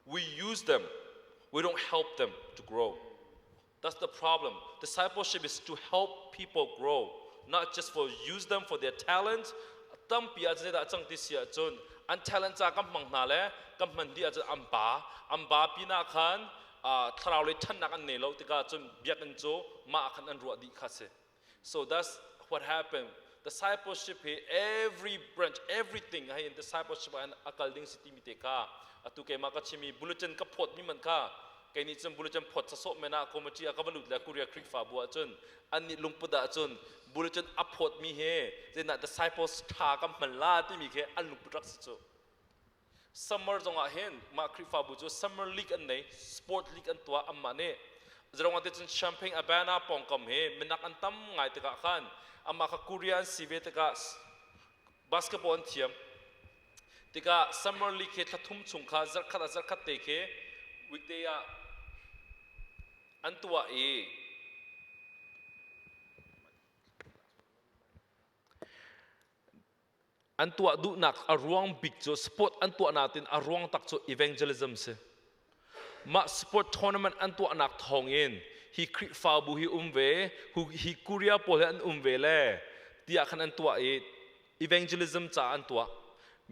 F: We use them, we don't help them to grow. That's the problem. Discipleship is to help people grow, not just for use them for their talent. Tampi ah zeidah cang ti si ahcun an talent ca kan hmang hna le kan hman dih ahcun an ba an ba pinah khan thlarau lei ṭhannak an nei lo tikah cun biakinn cu mah khan an ruah dih kha si. So that's what happened. Discipleship hi every branch, everything hi in discipleship ah a kal ding si timi te kha atu keimah ka chimi bulletin ka phawt mi man kha kei nih cun bulletin phawt sasawh men ah committee ah ka va lut le Korea Khrihfabu ah cun an nih lungput ah cun bulletin a phawt mi he zeidah disciples tha kan hman la timi khi an lungput rak si cu. Summer zong ah hin mah Khrihfabu cu summer league an nei, sport league an tuah anmah nih. Zeruang te cun Champagne Urbana pawngkam hi minak an tam ngai tikah khan amah kha Korea an si ve tikah basketball an thiam. Tikah summer league hi thla thum chung kha zarhkhat ah zarhkhat te khi weekday ah an tuah i An tuah duhnak a ruang bik cu sport an tuah natin a ruang tak cu evangelism si. Mah sport tournament an tuahnak thawngin hi Khrihfabu hi um ve, hi Korea pawl hi an um ve le tiah khan an tuah i evangelism ca an tuah.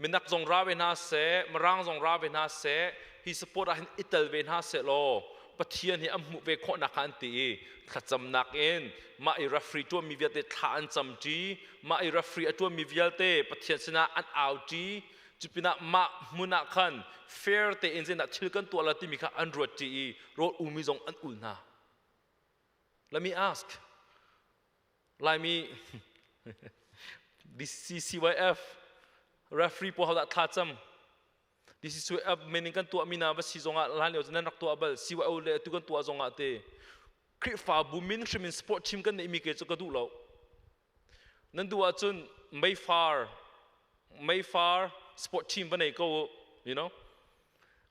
F: Minak zong ra ve hna seh, Mirang zong ra ve hna seh, hi sport ah hin i tel ve hna seh law Pathian hi an hmuh ve khawhnak kha an ti i thlacamnak in mah i referee ṭuanmi vialte thla an camṭi mah i referee a ṭuanmi vialte Pathian sinah an auṭi cupinah mah hmun ah khan fair tein zeidah thil kan tuah la timi kha an ruatṭi i rawl umi zong an ul hna. Let me ask, Laimi DCCYF referee pawl hodah thla cam DCCYF meaning kan tuahmi na va si zongah hlan lio nan rak tuah bal CYO le atu kan tuah zongah te Khrihfabu min hrim in sport team kan neihmi ke cu ka duh lo. Nan duh ahcun meifar meifar sport team va nei ko you know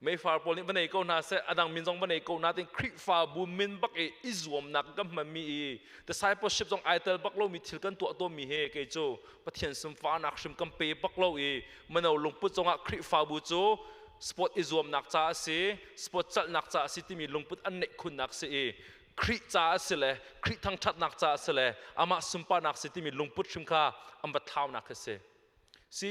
F: meifar pawl nih va nei ko hna seh adang min zong va nei ko natin Khrihfabu min bak i i zuamnak kan hmanmi i discipleship zong ai tel bak lomi thil kan tuah tawnmi he kei cu Pathian sunfarnak hrim kan pe bak lo i mano lungput zongah Khrihfabu cu sport i zuamnak ca a si sport calhnak ca a si timi lungput an neih khunnak si i Khrih ca a si le Khrih thangṭhatnak ca a si le amah sunparnak si timi lungput hrim kha an va thlaunak hi si. Si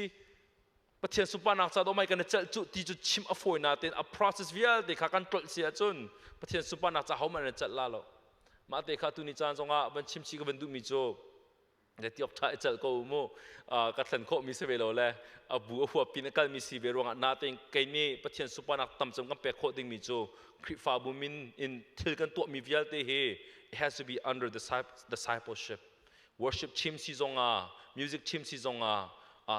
F: Pathian sunparnak ca dawh mai kan i celh cu ti cu chim a fawi nain a process vialte kha kan tlolh si ahcun Pathian sunparnak ca hohmanh an i celh la lo. Mah te kha tuni caan zongah van chim chih ka van duhmi cu le ti awk ṭha i celh ko mu ka thlen khawhmi si ve lo le a bu a huap pin a kalmi si ve ruangah natein kei nih Pathian sunparnak tam cem kan pek khawh dingmi cu Khrihfabu min in thil kan tuahmi vialte hi it has to be under discipleship worship team si zongah music team si zongah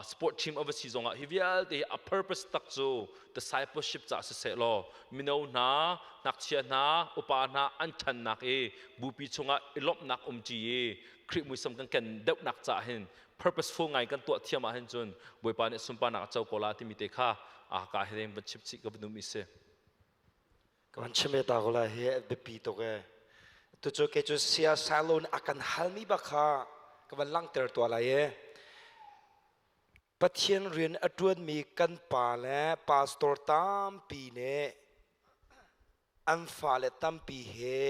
F: sport team a va si zongah hi vialte hi a purpose tak cu discipleship ca siseh law mino hna ngakchia hna upa hna an ṭhannak i bupi chungah i lawmhnak um ṭi i Khrih muisam kan ken deuhnak caah hin purposeful ngai kan tuah thiam ah hin cun Bawipa nih sunparnak a co ko la timi te kha a ka he van chip chih ka van um i si.
C: Ka van chim ta ko la hi biapi tuk e. Tu cu ke cu sia salon a kan halmi bak kha ka van langhter tua lai e. Pathian rian a ṭuanmi kan pa le pastor tampi nih an fale tampi he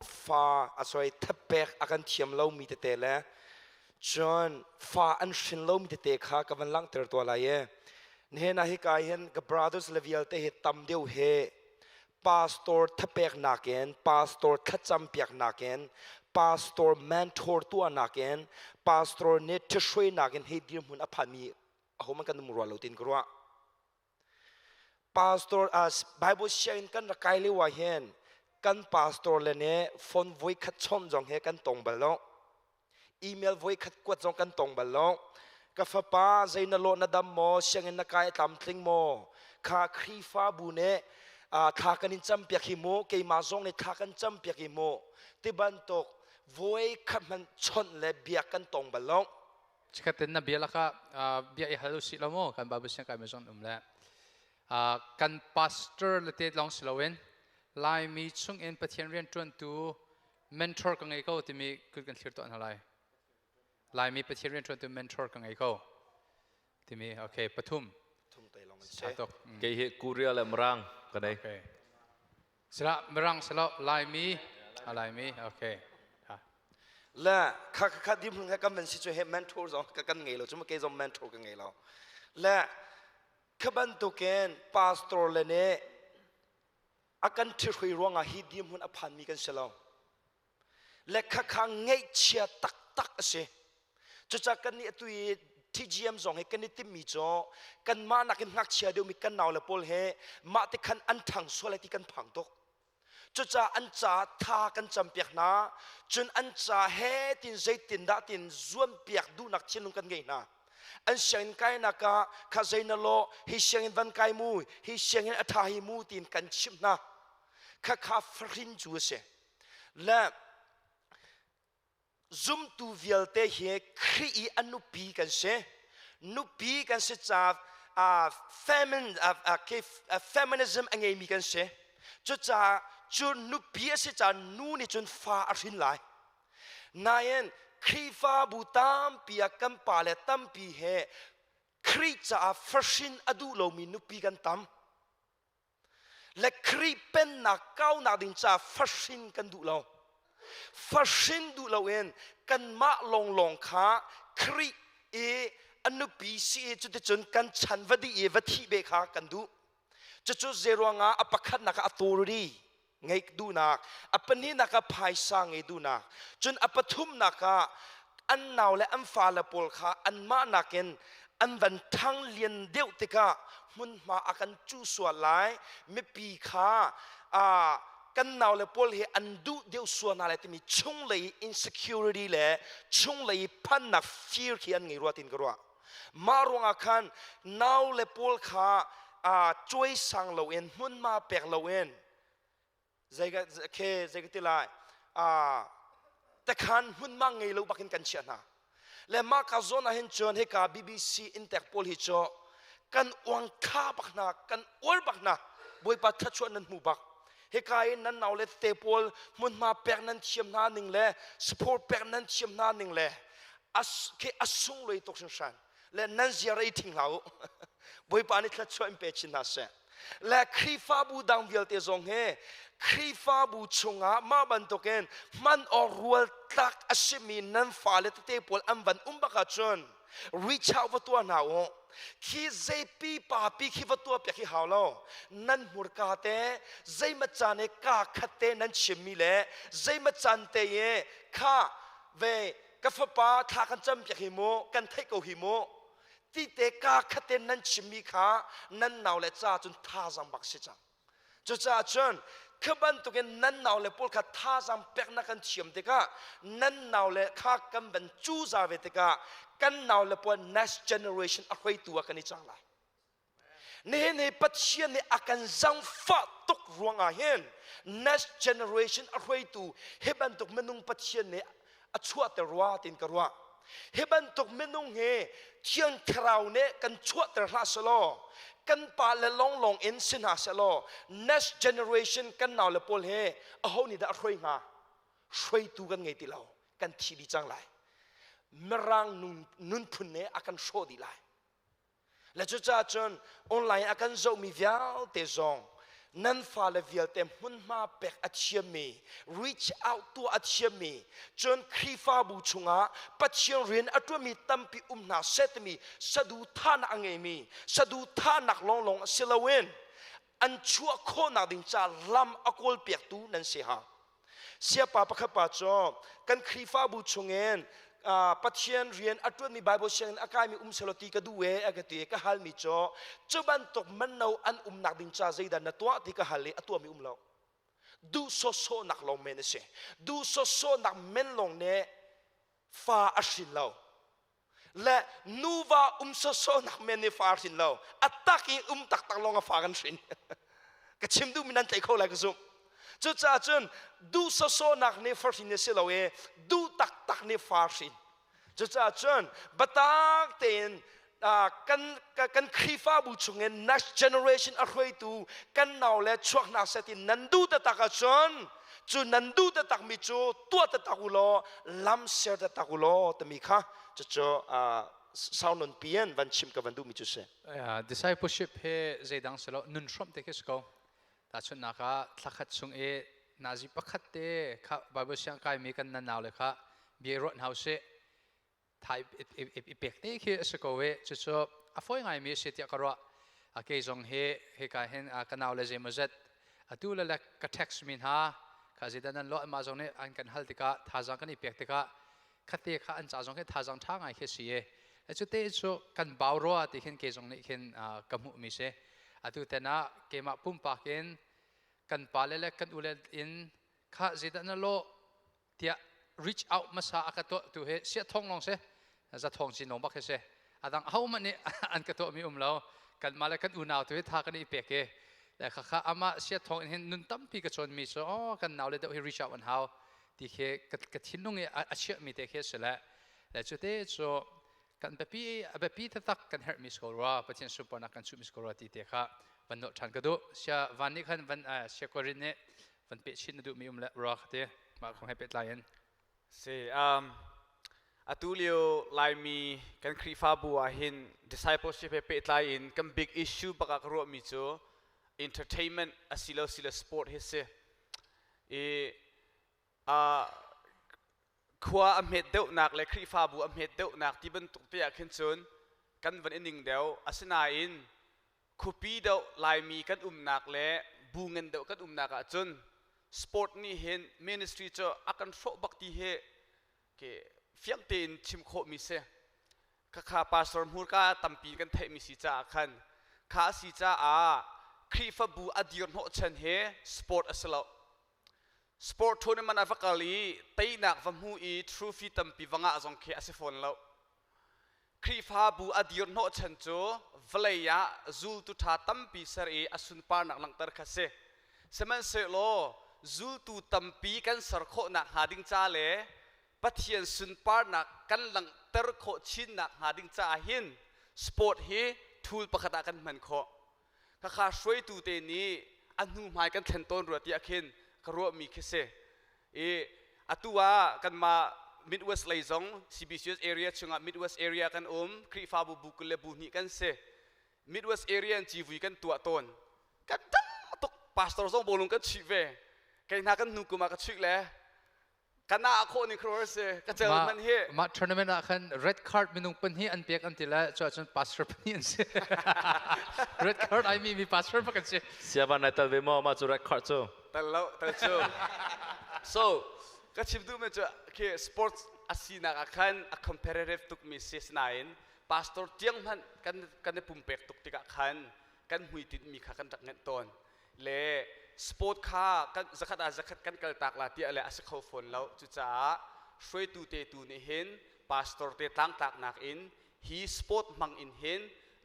C: fa a sorry thapek a kan thiam lomi tete le cun fa an hrin lomi tete kha ka van langhter tuah lai e. Nihin ah hika hin ka brothers le vialte hi tam deuh he pastor thapek nakin pastor thlacam piak nakin pastor mentor tuah nakin pastor nih ṭhihruai nakin hi dirhmun a phanmi ahohmanh kan um rua lo tin ka ruah. Pastor as Bible sianginn kan rak kai lio ah hin kan pastor le nih phone voi khat chawnh zong he kan tong bal lo. Email voi khat kuat zong kan tong bal lo. Ka fapa zei na lawh na dam maw sianginn na kai a tlamtling maw kha Khrihfabu nih thla kan in campiak hi mu keimah zong nih thla kan campiak hi mu ti bantuk voi khat hmanh chawnh le bia kan tong bal lo.
A: Chikkhat in na bia lakah bia i hal usih lo mu kan Bible siang kai mi zong um le. Kan pastor le te lawng si loin Laimi chungin Pathian rianṭuantu mentor ka ngei ko timi kut kan thlir tuah hna lai. Laimi Pathian rianṭuantu mentor ka ngei ko timi okay pathum.
F: Tuk. Kei hi Korea le Mirang ka nei.
A: Okay. Sila Mirang silo Laimi Laimi okay.
C: Le kha kha dim hung he kan van si cu he mentor zong ka kan ngei lo cu ke zong mentor ka ngei lo. Le kha bantukin pastor le nih a kan ṭhihrui ruangah hi dirhmun a phanmi kan si lo. Le khakha ngaihchia taktak a si. Cucaah kan nih atu i TGM zong hi kan i timhmi cu kanmah nakin ngakchia deuhmi kan naule pawl he mah te khan an ṭhang sual lai ti kan phang tuk. Cucaah an ca tha kan campiak hna, cun an ca he tin zeitindah tin zuampiak duhnak thinlung kan ngei hna. An sianginn kainak ah kha zei na lawh, hi sianginn van kai mu, hi sianginn a ṭha hi mu tiin kan chimh hna. Khakha fahrin cu a si. Le zumtu vialte hi Khrih i a nupi kan si. Nupi kan si ca feminism a ngeimi kan si. Cucaah cu nupi a si caah nu nih cun fa a hrin lai. Nain Khrihfabu tampi ah kan pale tampi he Khrih caah fahrin a duh lomi nupi kan tam. Le Khrih pennak kaunak ding caah fahrin kan duh lo. Fahrin duh loin kanmah lawnglawng kha Khrih i a nupi si i cuticun kan chan va dih i va thih ve kha kan duh. Cucu zeiruangah a pakhatnak ah authority ngeih duhnak, a pahnihnak ah phaisa ngei duhnak, cun a pathumnak ah an nau le an fale pawl kha anmah nakin an van ṭhang lian deuh tikah hmunhma a kan cuh sual lai, mipi kha kan nau le pawl hi an duh deuh sual hna lai timi chunglei insecurity le chunglei phannak fear khi an ngei rua tin ka ruah. Mah ruangah khan nau le pawl kha cuaisang loin hmunhma pek loin zei ka khe zei ka ti lai takhan hmunhma ngei lo bakin kan chiah hna. Le mah ka zawn ah hin cun hika BBC intek pawl hi cu kan uang kha bak hna kan uar bak hna Bawipa thluachuah nan hmu bak. Hika in nan nau le te pawl hmunhma pek nan thiam hna ning le support pek nan thiam hna ning le as khi a sunglawi tuk hringhran le nan ziar ei thing hlah u Bawipa nih thluachuah in pe chin hna seh le Khrihfabu dang vialte zong he Khrihfabu chungah mah bantukin hman awk rual tlak a simi nan fale tete pawl an van um bak ahcun reach out va tuah hna u khi zeipi papi khi va tuah piak hi hau lo nan hmurka te zeimat caan i ka khat te nan chimmi le zeimat caan te i kha ve ka fapa thla kan cam piak hi mu kan theih ko hi mu ti te ka khat te nan chimmi kha nan nau le ca cun thazang bak si cang cucaah cun kha bantukin nan nau le pawl kha thazang peknak kan thiam tikah nan nau le kha kan van cuza ve tikah kan nau le pawl next generation a hruaitu ah kan i cang lai Nihin hi Pathian nih a kan zangfah tuk ruangah hin next generation a hruaitu hi bantuk minung Pathian nih a chuahter rua tiin ka ruah. Hi bantuk minung hi Thiang Thlarau nih kan chuahter hlah selaw kan pa le lawnglawng in si hna selaw next generation kan nau le pawl hi aho nih dah a hruai hnga? Hruaitu kan ngei ti lo. Kan thi dih cang lai. Mirang nunphun nih a kan hrawh dih lai. Le cucaah cun online a kan zohmi vialte zong nan fale vialte hmunhma pek a thiammi, reach out tuah a thiammi, cun Khrihfabu chungah Pathian rian a ṭuanmi tampi um hna seh timi saduhthahnak a ngeimi, saduhthahnak lawnglawng a si loin an chuah khawhnak ding ca lam a kawlpiaktu nan si hau. Siapa pakhat pa cu kan Khrihfabu chungin Pathian rian a ṭuanmi Bible sianginn a kaimi um selaw ti ka duh e a ka ti ka halmi cu cu bantuk mano an umnak ding ca zeidah na tuah ti ka hal i a tuahmi um lo. Duh sawsawhnak lawng men a si. Duh sawsawhnak men lawng nih fa a hrin lo. Le nuva um sawsawhnak men nih fa a hrin lo. A tak i um taktak lawng a fa kan hrin. Ka chim duhmi nan tlaih kho lai ka zumh. Cucaah cun duh sawsawhnak nih fa hrin a si lo i duh taktak nih fa hrin. Cucaah cun biatak tein Kan kan Khrihfabu chungin next generation a hruaitu kan nau le chuak hna seh ti nan duh taktak ahcun, cu nan duh taktak mi cu tuah taktak u law, lam ser taktak u law timi kha cucu sau non pian van chim ka van duh mi cu si.
A: Discipleship he zeidang si lo, nun hrawmh te khi si ko. Tahchunhnak ah, thlakhat chung i nazi pakhat te kha Bible siang kai mi kan nan nau le kha bia ruat hna usih, thai i pek te khi a si ko i cucu a fawi ngaimi a si tiah ka ruah. A kei zong hi hika hin ka nau le zeimawzet atu le lek ka text mi hna kha zeidah nan lawh, mah zong nih an kan hal tikah thazaang kan i pek tikah khate kha an ca zong khi thazaang ṭha ngai khi si i cu te cu kan bau rua ti khin kei zong nih khin ka hmuh mi si. Atu ten ah keimah pumpak in kan pale le kan ule in kha zeidah na lawh tiah reach out hmasa a ka tuah tu hi sia thong long si, za thong chin long bak hi si. Adang ho man nih an ka tuah mi um lo. Kan mah le kan unau tu hi tha kan i pek i le kha kha ama sia thong in hin nun tampi ka cawn mi so, oh, kan nau le deuh hi reach out an hau ti khi ka thinlung i a chiah mi te khi si le le cu te cu kan biapi, a biapi taktak kan herh mi sko rua, Pathian sunparnak kan chuh mi sko rua ti te kha van nawh ṭhan ka duh. Sia van nih khan van sia korin nih van peh chin na duh mi um le rua kha ti mah kong he pehtlai in.
H: Si, atu lio Laimi kan Khrihfabu ah hin discipleship he pehtlai in kan big issue bak ah ka ruahmi cu entertainment asilo sile sport hi si. I khua a hmet deuhnak le Khrihfabu a hmet deuhnak ti bantuk te ah khin cun kan van i ning deuh. Asinain khuapi deuh Laimi kan umnak le bu ngan deuh kan umnak ah cun sport nih hin ministry cu a kan hrawh bak ti hi ke fiang tein chim khawhmi si. Khakha pastor hmurka tampi kan theihmi si caah khan kha a si caah Khrihfabu a dir hnawhchan he sport a si lo. Sport tournament ah va kal i teinak va hmu i trophy tampi va ngah zong khi a si fawn lo. Khrihfabu a dir hnawhchan cu vawlei ah zultu ṭha tampi ser i a sunparnak langhter kha si. Sihmanhsehlaw zultu tampi kan ser khawh nakhnga ding ca le Pathian sunparnak kan langhter khawh chin nakhnga ding caah hin sport hi tool pakhat ah kan hman khawh. Khakha hruaitu te nih a hnu hmai kan thlen tawn rua tiah khin ka ruahmi khi si. I atu ah kanmah Midwest lei zong CBCUS area chungah Midwest area kan um. Khrihfabu bu 22 kan si. Midwest area in civui kan tuah tawn. Kan tam tuk, pastor zong bawlung kan chuih ve. Kei hna kan hnu kum ah ka chuih le kana khawh ning khor si ka cel man hi.
A: Mah tournament ah khan red card minung pahnih an pek an ti le, cu ahcun pastor pahnih an si. Red card ai mi mi pastor pak an si.
F: Siava nai tal ve maw mah cu red card cu?
H: Tal lo, tal cu. So ka chim duh mi cu khi sports a sinak ah khan a competitive tuk mi si. Sinain pastor tiang hmanh kan kan i pumpek tuk tikah khan kan hmuitinh mi kha kan rak ngenh tawn le sport kha kan zakhat ah zakhat kan kal tak la tiah le a si kho fawn lo. Cucaah hruaitu te tu nih hin pastor te tlangtlaknak in hi sport hmang in hin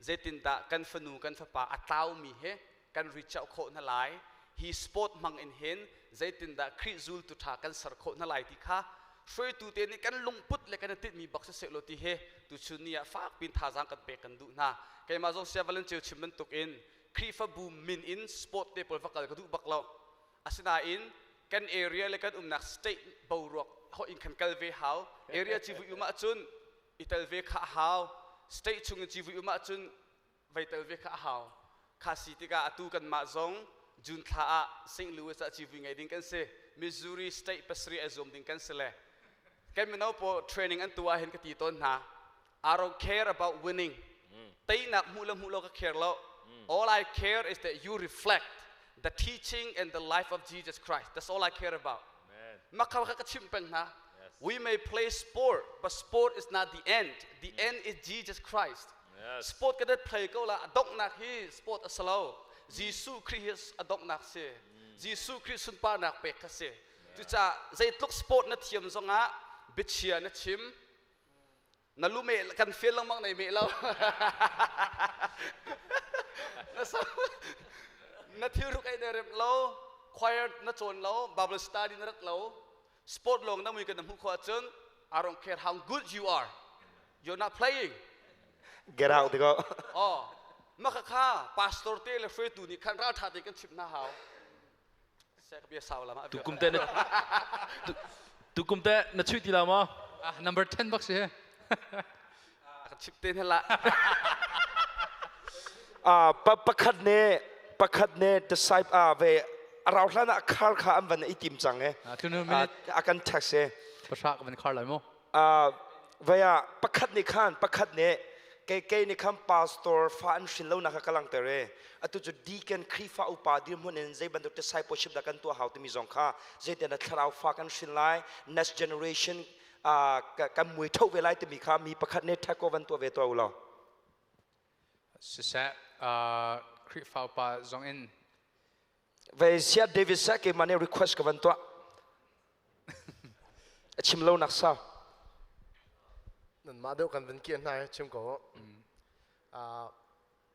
H: zeitindah kan fanu kan fapa a tlaumi he kan reach out khawh hna lai, hi sport hmang in hin zeitindah Khrih zultu ṭha kan ser khawh hna lai ti kha hruaitu te nih kan lungput le kan i tinhmi bak siseh law ti hi tuchun ni ah fak pin thazaang kan pek kan duh hna. Keimah zong sia valen ceu chim bantukin Khrihfabu min in sport te pawl va kal ka duh bak lo. Asinain kan area le kan umnak state boruak ho in khan kal ve hau. Area civui um ahcun i tel ve kha a hau, state chung in civui um ahcun vai tel ve kha a hau. Kha si tikah atu kanmah zong June thla ah St. Louis ah civui ngei ding kan si. Missouri state 7 ai zuam ding kan si le kan mino pawl training an tu ah hin ka ti tawn hna, I don't care about winning. Teinak hmuh le hmuh lo ka care lo. All I care is that you reflect the teaching and the life of Jesus Christ. That's all I care about. Makha ka chim peng hna. We may play sport, but sport is not the end. The end is Jesus Christ. Sport ka dat play ko la, adongnak hi sport a salo. Jesuh Christ hi adongnak si. Jesuh Christ sunparnak pek kha si. Cucaah zeitluk sport na thiam zongah biachia na chim, na lu meh kan feel lengmang, nei meh lo, na sa na thil ruk ei na rem lo, choir na cawn lo, Bible study na rat lo, sport lawng na mui kan na hmuh khawh ahcun, I don't care how good you are, you're not playing.
C: Get out ko.
H: Oh, maka kha pastor te le hruaitu nih khan ral tha te kan chimh na hau. Sek bia sau lama.
F: Tukum te na tukum te na chuih ti la ma?
A: Ah, number 10 bak si.
H: Ka chip te hna la.
C: Ah, pakhat ne pakhat ne disciple ah ve arau hlan ah khar kha an van i tim cang e.
A: Tunu minute
C: a kan text e.
A: Pasha ka van khar lai mu.
C: Vaya pakhat nih khan pakhat nih kei kei nih khan pastor fa an hrin lo nak kha ka langhter e. Atu cu deacon Khrihfa upa dirhmun in zei bantuk discipleship dah kan tuah hau timi zong kha zeitin dah thlarau fa kan hrin lai, next generation kan mui tho ve lai timi kha mi pakhat nih thako van tuah ve tuah u law.
A: Siseh, Khrihfa upa zong in
C: Ve sia David sa ke mane request ka van tuah. A chim lo nak sa.
G: Nan mah deuh kan van kian hna chim ko.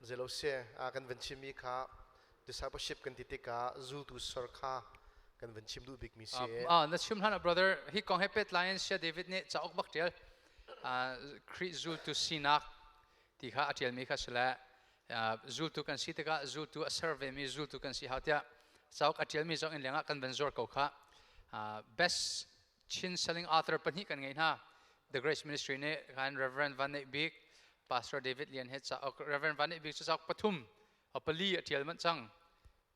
G: Zelo se kan van chimmi kha discipleship kan ti tikah zultu ser kha kan van chim duh bikmi si.
A: Na chim hlan brother, hi kong he pet lai in sia David nih cauk bak tial. Khrih zultu sinak ti kha a tialmi kha sile zultu kan si tikah zultu a ser vemi zultu kan si hau tiah cauk a tialmi zong in lengah kan van zuar ko kha. Best Chin selling author pahnih kan ngei hna. The Grace Ministry nih kan Reverend Van Neih Bik, Pastor David Lian he cauk Reverend Van Neih Bik cu cauk pathum a pali a tial manh cang.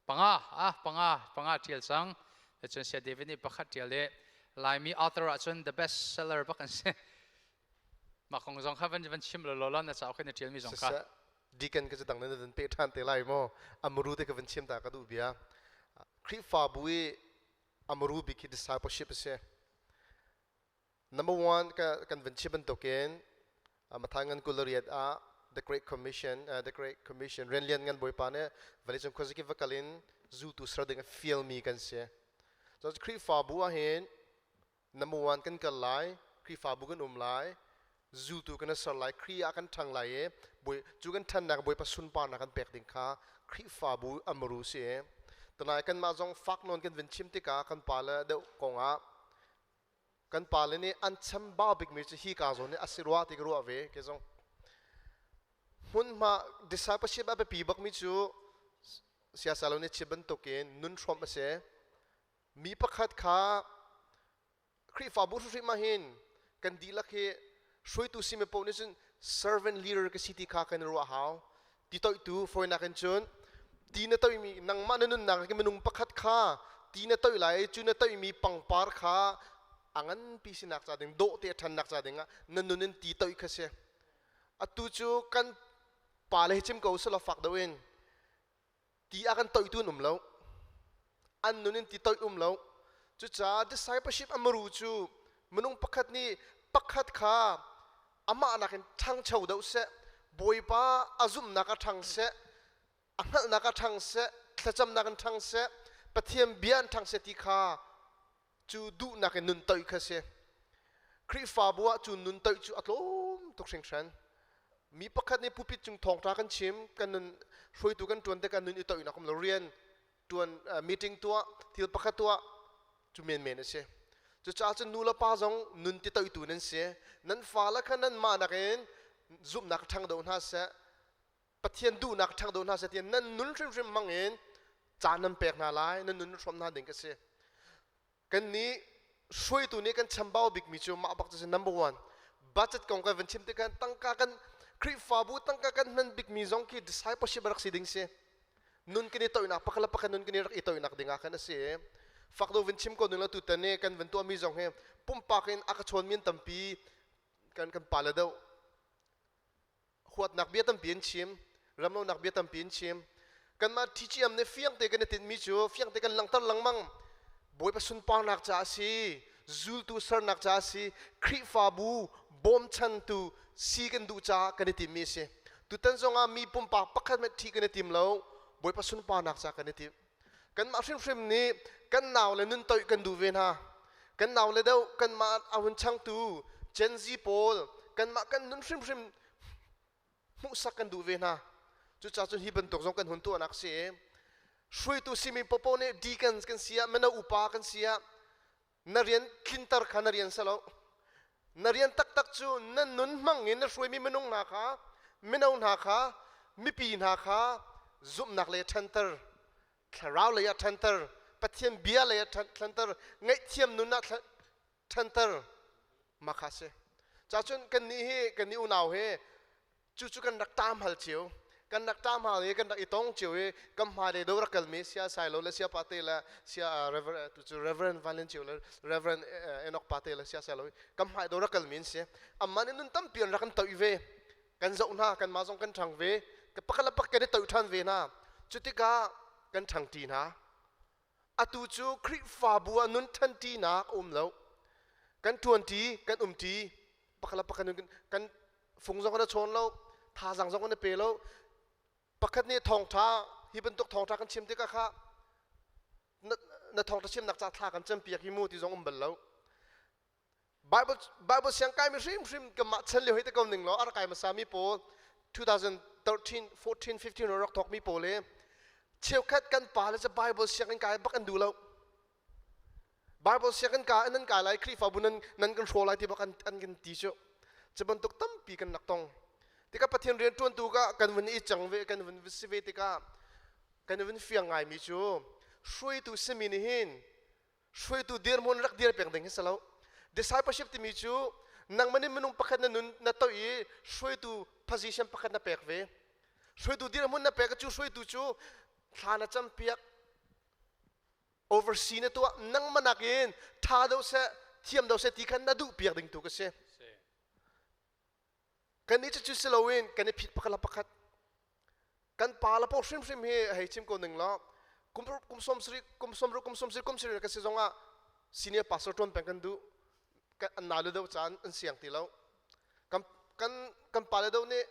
A: Panga ah panga panga tial cang. Cun Sia David nih pakhat tial le Laimi author ahcun the best seller bak an si. Mah kong zong kha van van chim lo lo na cauk na tial mi zong kha.
G: Deacon ka dang nan van pe than te lai mo amaru te ka van chim ta ka du bia. Khrihfabu i amaru bik hi discipleship a si. Number one ka kan van chim bantukin Matthai ngan 28 ah the Great Commission the Great Commission rianlian ngan Bawipa nih vawleicung khuazakip va kal in zultu ser ding a fialmi kan si. So Khrihfabu ah hin number one kan kal lai, Khrihfabu kan um lai, zultu kan ser lai, Khrih ah kan ṭhang lai i Bawi cu kan ṭhannak Bawipa sunparnak kan pek ding kha Khrihfabu amaru si. Tunai kanmah zong fak nawn kan vun chim tikah kan pale deuh kongah kan pale nih an chambau bikmi cu hi ka zawn nih a si rua ti ka ruah ve ke zong hmunhma discipleship a biapi bakmi cu siasa lo nih chim bantukin nun hrawmh a si. Mi pakhat kha Khrihfabu hrimhrim ah hin kan dihlak hi hruaitu simi paoh nih cun servant leader ka si ti kha kan i ruah hau. Ti toihtu fawinak in cun ti na toihmi nangmah na nunnak hi minung pakhat kha ti na toih lai cu na toihmi pangpar kha a nganpi sinak ca ding dawh te a ṭhannak ca ding ah na nun in ti toih kha si. Atu cu kan pale hi chim ko usih law fak deuh in ti a kan toihtu an um lo, an nun in ti toih um lo. Cucaah discipleship amaru cu minung pakhat nih pakhat kha amah nakin ṭhangcho deuh seh, Bawipa a zumhnak a ṭhang seh, a hngalhnak a ṭhang seh, thlacamnak in ṭhang seh, Pathian bia in ṭhang seh ti kha cu duhnak in nun toih kha si. Khrihfabu ah cu nun toih cu a tlawm tuk hringhran. Mi pakhat nih pulpit cung thawngṭha kan chim, kan nun hruaitu kan ṭuan tikah nun i toihnak um lo, rian ṭuan meeting tuah, thil pakhat tuah cu menmen a si. Cucaah cun nu le pa zong nun ti toihtu nan si. Nan fale kha nanmah nakin zumhnak ṭhang deuh hna seh, Pathian duhnak ṭhang deuh hna seh tiah nan nun hrimhrim hmang in caan nan pek hna lai, nan nun hrawm hna ding ka si. Kan nih hruaitu nih kan chambau bikmi cu mah bak cu si. Number one, budget kong kan van chim tikah tangka kan Khrihfabu tangka kan hman bikmi zong khi discipleship rak si ding si. Nun kan i toihnak pakhat le pakhat nun kan i rak i toihnak ding ah khan a si. Fak do vin chim ko ning la tutan ni kan van tuahmi zong hi pumpak in a ka chawnmi an tampi, kan kan pale deuh huatnak bia tampi an chim, ramlonak bia tampi an chim. Kanmah TGM nih fiangte kan i tinhmi cu fiangte kan langhter lengmang. Bawipa sunparnak caah a si, zultu sernak caah a si, Khrihfabu bawmchantu si kan duh caah kan i timmi a si. Tutan zongah mi pumpak pakhat hmanh ṭhi kan i tim lo, Bawipa sunparnak caah kan i tim. Kanmah hrimhrim nih kan nau le nun toih kan duh ve hna. Kan nau le deuh kanmah a hun changtu Gen Z pawl kanmah kan nun hrimhrim hmuhsak kan duh ve hna. Cucaah cun hi bantuk zong kan hun tuahnak si. Hruaitu simi popo nih deacons kan si ah, mino upa kan si ah, na rian tlinter kha na rian si lo. Na rian taktak cu na nun hmang in na hruaimi minung hna kha Mino hna kha mipi hna kha zumhnak le ṭhanter, thlarau lei ah ṭhanter, Pathian bia lei ah ṭhanter, ngaihthiam nun ah ṭhanter ma kha si. Cacun kan nih hi kan nih unau hi cucu kan rak ṭam hal cio kan rak ṭam hal i kan rak i tong cio i kan hmai lei do rak kalmi sia sailo le sia pate le sia Reverend tu cu Reverend Van Lian Cio le Reverend Enoch Pate le sia sailo kan hmai do rak kalmi an si amah nih nun tampi an rak kan toih ve kan zoh hna kan mah zong kan ṭhang ve pakhat le pakhat kan i toih ṭhan ve hna cutikah kan ṭhang ṭi hna atu cu Khrihfabu ah nun ṭhan ṭinak a um lo kan ṭuan ṭi kan um ṭi pakhat le pakhat kan fung zong kan i chawn lo thazang zong kan i pe lo pakhat nih thawngṭha hi bantuk thawngṭha kan chim tikah kha na thawngṭha chimnak ca thla kan campiak hi mu ti zong um bal lo Bible Bible siang kai mi hrimhrim kanmah chan lio hei te ko ning law a rak kai hmasa mi pawl 2013 14 15 rak thawk mi pawl hi cheukhat kan pa le cu Bible sianginn kai bak an duh lo Bible sianginn ka nan kai lai Khrihfabu nan nan kan hraw lai ti bak an an kan ti cu cu bantuk tampi kan rak tong tikah Pathian rian ṭuantu ka kan vun i cang ve kan vun si ve tikah kan vun fiang ngai mi cu hruaitu simi nih hin hruaitu dirhmun rak dir peng ding hi si lo discipleship timi cu nangmah nih minung pakhat na nun na toih i hruaitu position pakhat na pek ve hruaitu dirhmun na pek cu hruaitu cu thla na campiak oversee na tuah nangmah nakin tha deuh seh thiam deuh seh ti khan na duh piak ding tu ka si kan nih cu si loin kan i phit pakhat le pakhat kan pa le paw hrimhrim hi hei chim ko ning law kum kum som sari kum som ru kum som sari kum sari kan si zong ah senior pastor tuan peng kan duh kan an na lu deuh caan an siang ti lo kan kan kan pa le deuh nih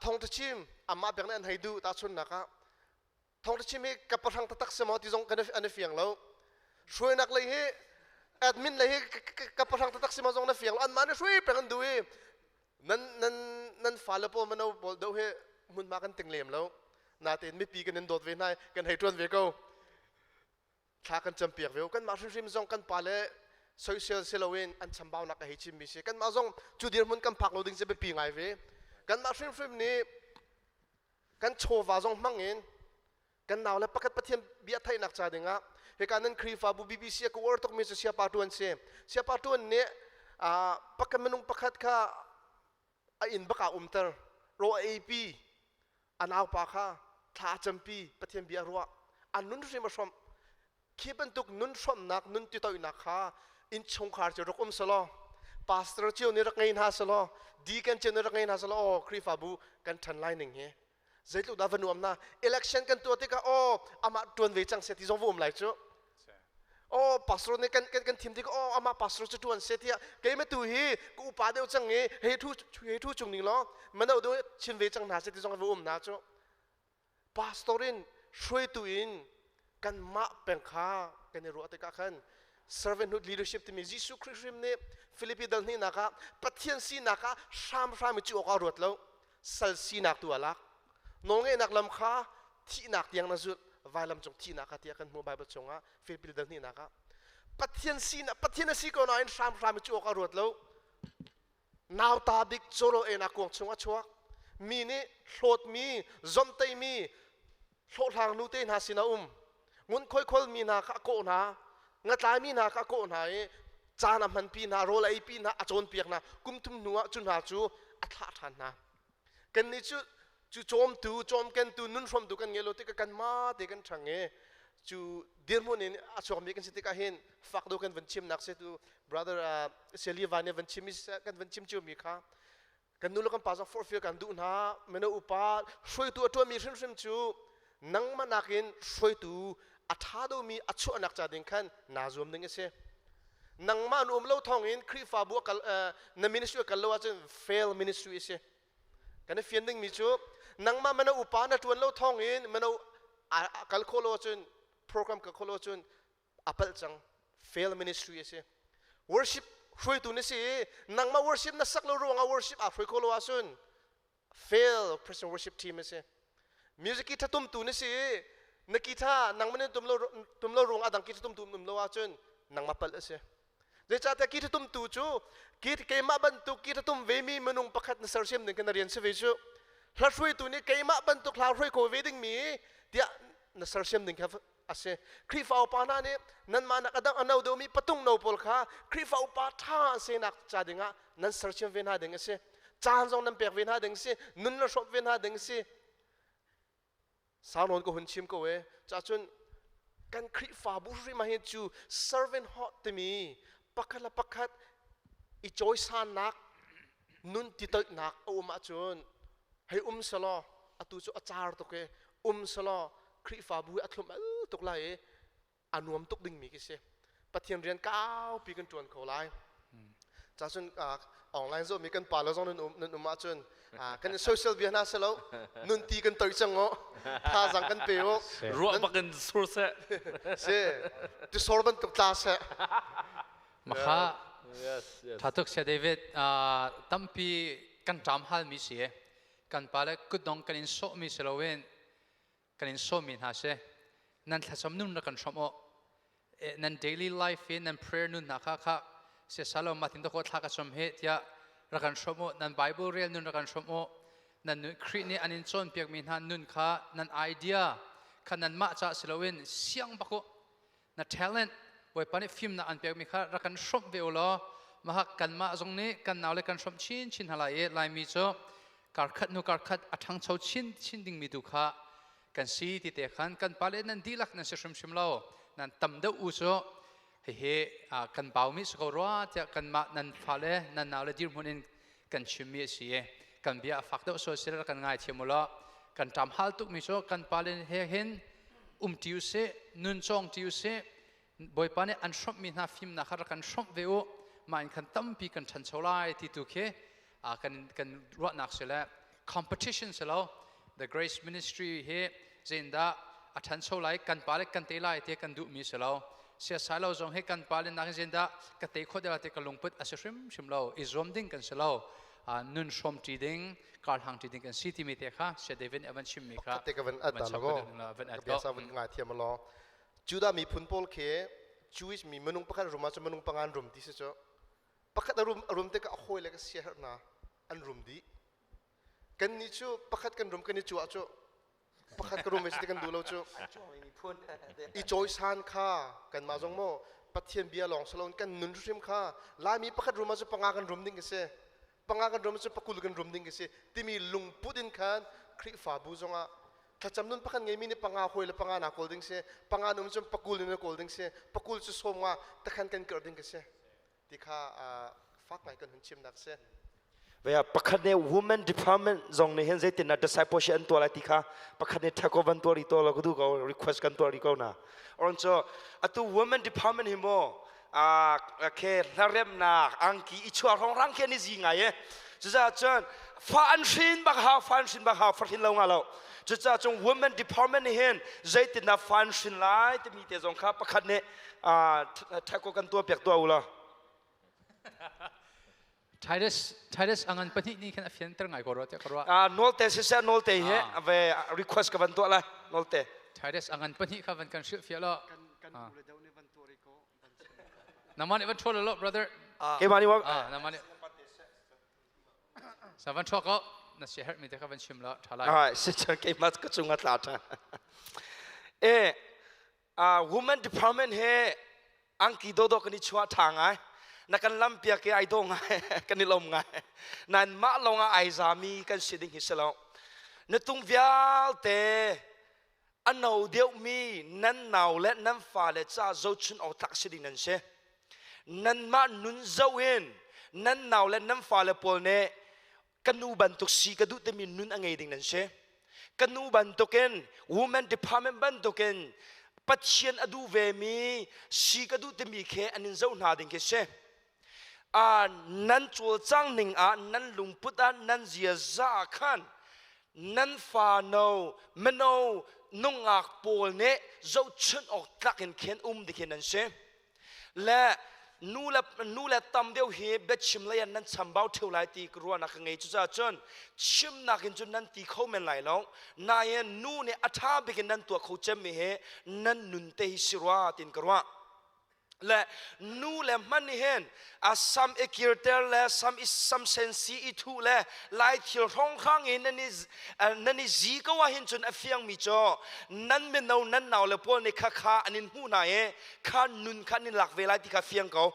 G: thong ta chim amah bek nih an hei duh ta chun nak ah thong ta chim hi ka pahrang taktak si maw ti zong kan an i fiang lo hruainak lei hi admin lei hi ka pahrang taktak si maw zong na fiang lo an mah nih hruai peng an duh i nan nan nan fale pawl mano pawl do he hmunhma kan ting lem lo natein mipi kan in dawt ve hna kan hei tuan ve ko thla kan campiak ve kan mah hrimhrim zong kan pa le soisel si loin an chambaunak a hei chimmi si kan mah zong cu dirhmun kan phak lo ding cu biapi ngai ve kan mah hrimhrim nih kan chawva zong hmang in kan nau le pakhat Pathian bia theihnak ca dingah hika nan Khrihfabu BBC a ka uar tukmi cu Siapa Tuan si Siapa Tuan nih pakhat minung pakhat kha a inn bak ah umter ro a eipi a naupa kha thla a campi Pathian bia ruah an nun hrim a hrawmh khi bantuk nun hrawmhnak nun titoihnak kha innchungkhar cu rak um selaw pastor cio nih rak ngei hna selaw deacon cio nih rak ngei hna selaw aw Khrihfabu kan ṭhan lai ning hi zeitluk dah va nuam na election kan tuah tikah aw amah tuan ve cang se ti zong va um lai cu aw pastor nih kan kan kan thim tikah aw amah pastor cu tuan se tiah keimah tu hi ka upa deuh cang i hei thu hei thu chung ning law mano deuh chin ve cang hna se ti zong va um na cu pastor in hruaitu in kanmah peng kha kan i ruah tikah khan servanthood leadership timi Jesuh Khrih hrim nih Filipi dal hnihnak ah Pathian sinak ah hramhram i cu awk ah ruat lo sal sinak tu a lak nawlngeihnak lam kha thihnak tiang na zulh vailam cung thihnak kha tiah kan hmuh Bible chungah Filipi dal hnihnak ah Pathian sinak Pathian a si ko nain hramhram i cu awk ah ruat lo nauta bik cawrawl einak kuang chung a chuak mi nih hlawtmi zomhteimi hlawhhlang nu te hna sin a um ngunkhuai kholmi hna kha a kawh hna ngatlaimi hna kha a kawh hna i caan a hmanpi hna rawl a eipi hna a cawnpiak hna kum thum hnu ah cu hna cu a thlah ṭhan hna kannih cu cu cawmtu cawmkentu nun hrawmtu kan ngei lo tikah kanmah te kan ṭhang i cu dirhmun in a chuakmi kan si tikah hin fak deuh kan van chimnak si tu brother Seliva nih van chim kan van chim cio mi kha kan nu le kan pa zong forhfial kan duh hna mino upa hruaitu a ṭuanmi hrimhrim cu nangmah nakin hruaitu a ṭha deuhmi a chuahnak ca ding khan naa zuam ding a si nangmah nu um lo thawngin Khrihfabu a kal na ministry a kal lo ahcun fail ministry a si kan i fian dingmi cu nangmah mino upa na ṭuan lo thawngin mino a kal khawh lo ahcun program kal khawh lo ahcun a palh cang fail ministry a si worship hruaitu na si i nangmah worship na sak lo ruangah worship aa hruai kho lo ahcun fail Christian worship team a si music ki tum tu na si i na guitar nangmah nih tum lo tum lo ruangah adang guitar tum tu um lo ahcun nangmah palh a si zeicahtiah guitar tum tu cu keimah bantuk guitar tum ve mi minung pakhat na sersiam ding kan na rian si ve cu. Hla hruaitu nih keimah bantuk hla hruai ko ve dingmi tiah na sersiam ding kha a si. Khrihfa upa hna nih nanmah nak a dang a no deuhmi patung no pawl kha Khrihfa upa ṭha an sinak ca dingah nan sersiam ve hna ding a si. Caan zong nan pek ve hna ding a si. Nun na hrawmh ve hna ding a si. Sau nawn ka hun chim ko e. Cacun kan Khrihfabu hrim ah hin cu servant heart timi pakhat le pakhat i cawisannak nun titoihnak a um ahcun hei um selaw atu cu a car tuk i um selaw Khrihfabu hi a thlum al tuk lai i a nuam tuk dingmi khi si. Pathian rian kaupi kan ṭuan kho lai. Cacun online zohmi kan pa le zong nan um nan um ahcun kan social bia hna selo nun ti kan toi cang o thazang kan pe o
F: ruah bakin sur seh
G: si tisor bantuk tla seh
A: Makha thatuk sia David tampi kan ṭam hal mi si kan pa le kutdong kan in sawh mi si loin kan in sawmmi hna si nan thlacam nun rak kan hrawmh u nan daily life in nan prayer nun hna kha kha siasalo matin to ko thla ka chom he tiah rak kan hrawmh u nan bible rel nun rak kan hrawmh u nan nun Khrih nih an in cawnpiak mi hna nun kha nan idea kha nan mah ca si loin siang bak u na talent Bawipa nih fimnak an pekmi kha rak kan hrawmh ve u law mah kanmah zong nih kan nau le kan hrawmh chinchin hna lai i Laimi cu karkhat hnu karkhat a ṭhangcho chin chin dingmi tu kha kan si ti te khan kan pale nan dihlak nan si hrimhrim lo nan tam deuh u cu hihi kan baumi si ko rua tiah kanmah nan fale nan nau le dirhmun in kan chimmi a si i kan bia a fak deuh sual si kan ngaithiam u law kan ṭam hal tukmi cu kan pale he hin um ṭi u sih nun cawng ṭi u sih Bawipa nih an hrawmhmi hna fimnak kha rak kan hrawmh ve u mah in khan tampi kan ṭhancho lai ti tu khi kan kan ruahnak si le competition si lo the grace ministry hi zeindah a ṭhancho lai kan pa le kan te lai ti kan duhmi si lo siasai lo zong hi kan pa le nak zeindah ka te khawh deuh ti ka lungput a si hrimhrim lo i zuam ding kan si lo nun hrawm ṭi ding kar hlang ṭi ding kan si timi te kha Saya David nih a van chimmi kha
G: te ka van at ta lago
A: van at
G: biasa van ngai thiam lo Judah miphun pawl khi Jewish mi minung pakhat rum ah cu minung pangan rum ti si cu pakhat a rum a rum tikah a hawi le ka sia herh na an rum dih kan nih cu pakhat kan rum kan i cuah cu pakhat ka rum ve kan duh lo cu i cawisan kha kanmah zong maw Pathian bia lawng si loin kan nun hrim kha Laimi pakhat rum ah cu panga kan rum ding ka si panga kan rum cu pakul kan rum ding ka si timi lungput in khan Khrihfabu zongah thlacam nun pakhat ngeimi nih panga hawi le panga na kawl ding si panga num cun pakul in na kawl ding si pakul cu sawm nga takhan kan kerh ding ka si ti kha fak ngai kan hun chimnak si
C: Vea pakhat nih women department zong nih hin zeitin na discipleship an tuah lai ti kha pakhat nih thako van tuah ri to lo ka duh ko request kan tuah ri ko na on cho atu women department hi mo a ke hlaremnak angki i chuah rong rang khi an i zi ngai e cucaah cun fa an hrin bak ha fa an hrin bak ha fa hrin lo nga lo cucaah cun women department nih hin zeitin na fa an hrin lai timi te zong kha pakhat nih thako kan tuah piak tuah u law
A: Titus Titus angan pahnih nih khan a fianter ngai ko rua tiah ka ruah.
C: Nolte siseh nolte hi ve request ka van tuah lai nolte.
A: Titus angan pahnih kha van kan hrilh fiah lo. Nama nih van ṭhual lo brother.
C: Keimah nih
A: Nama nih. Sa van ṭhuak ko. Na sia herh mi te kha van chim la ṭha lai.
C: Ah, si keimah ka cung a tla ṭha. Eh, women department he angki dawdawh kan i chuah ṭha ngai na kan lampiak i ai daw ngai kan i lawm ngai nain mah lawngah ai zami kan si ding hi si lo na tung vialte a no deuhmi nan nau le nan fale ca zohchun awk tlak si ding nan si nanmah nun zoh in nan nau le nan fale pawl nih ka nu bantuk si ka duh timi nun a ngei ding nan si ka nu bantukin women department bantukin pathian a duh ve mi si ka duh timi khi an in zoh hna ding khi si a nan cawlcang ning ah nan lungput ah nan ziaza ah khan nan fa no mino nungak pawl nih zohchunh awk tlak in khin um ding nan si Le nu le nu le tam deuh hi biachim lei ah nan chambau ṭheo lai ti ka ruahnak ka ngei cucaah cun chimnak in cun nan ti kho men lai lo nain nu nih a ṭha bik in nan tuah kho cemmi hi nan nun te hi si rua tiin ka ruah. Le nu le hman nih hin a sam i kirter le sam i sam sensi i thuh le lai thil hrawnghrang in nan i nan i zi ko ah hin cun a fiang mi cu nan mino nan nau le pawl nih kha kha an in hmuh hna i kha nun kha an in lak ve lai ti kha fiang ko.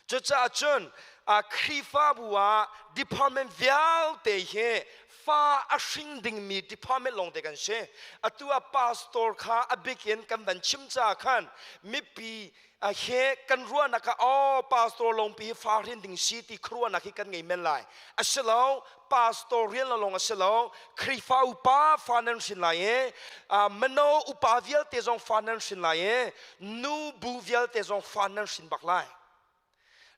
C: Cucaah cun Khrihfabu ah department vialte hi fa a hring dingmi department lawngte kan si. Atu ah pastor kha a bik in kan van chim caah khan mipi he kan ruahnak ah oh pastor lawngpi hi fa hrin ding si ti khuaruahnak hi kan ngei men lai. A si lo, pastor rian lawng a si lo, Khrihfa upa fa nan hrin lai i mino upa vialte zong fa nan hrin lai i nu bu vialte zong fa nan hrin bak lai.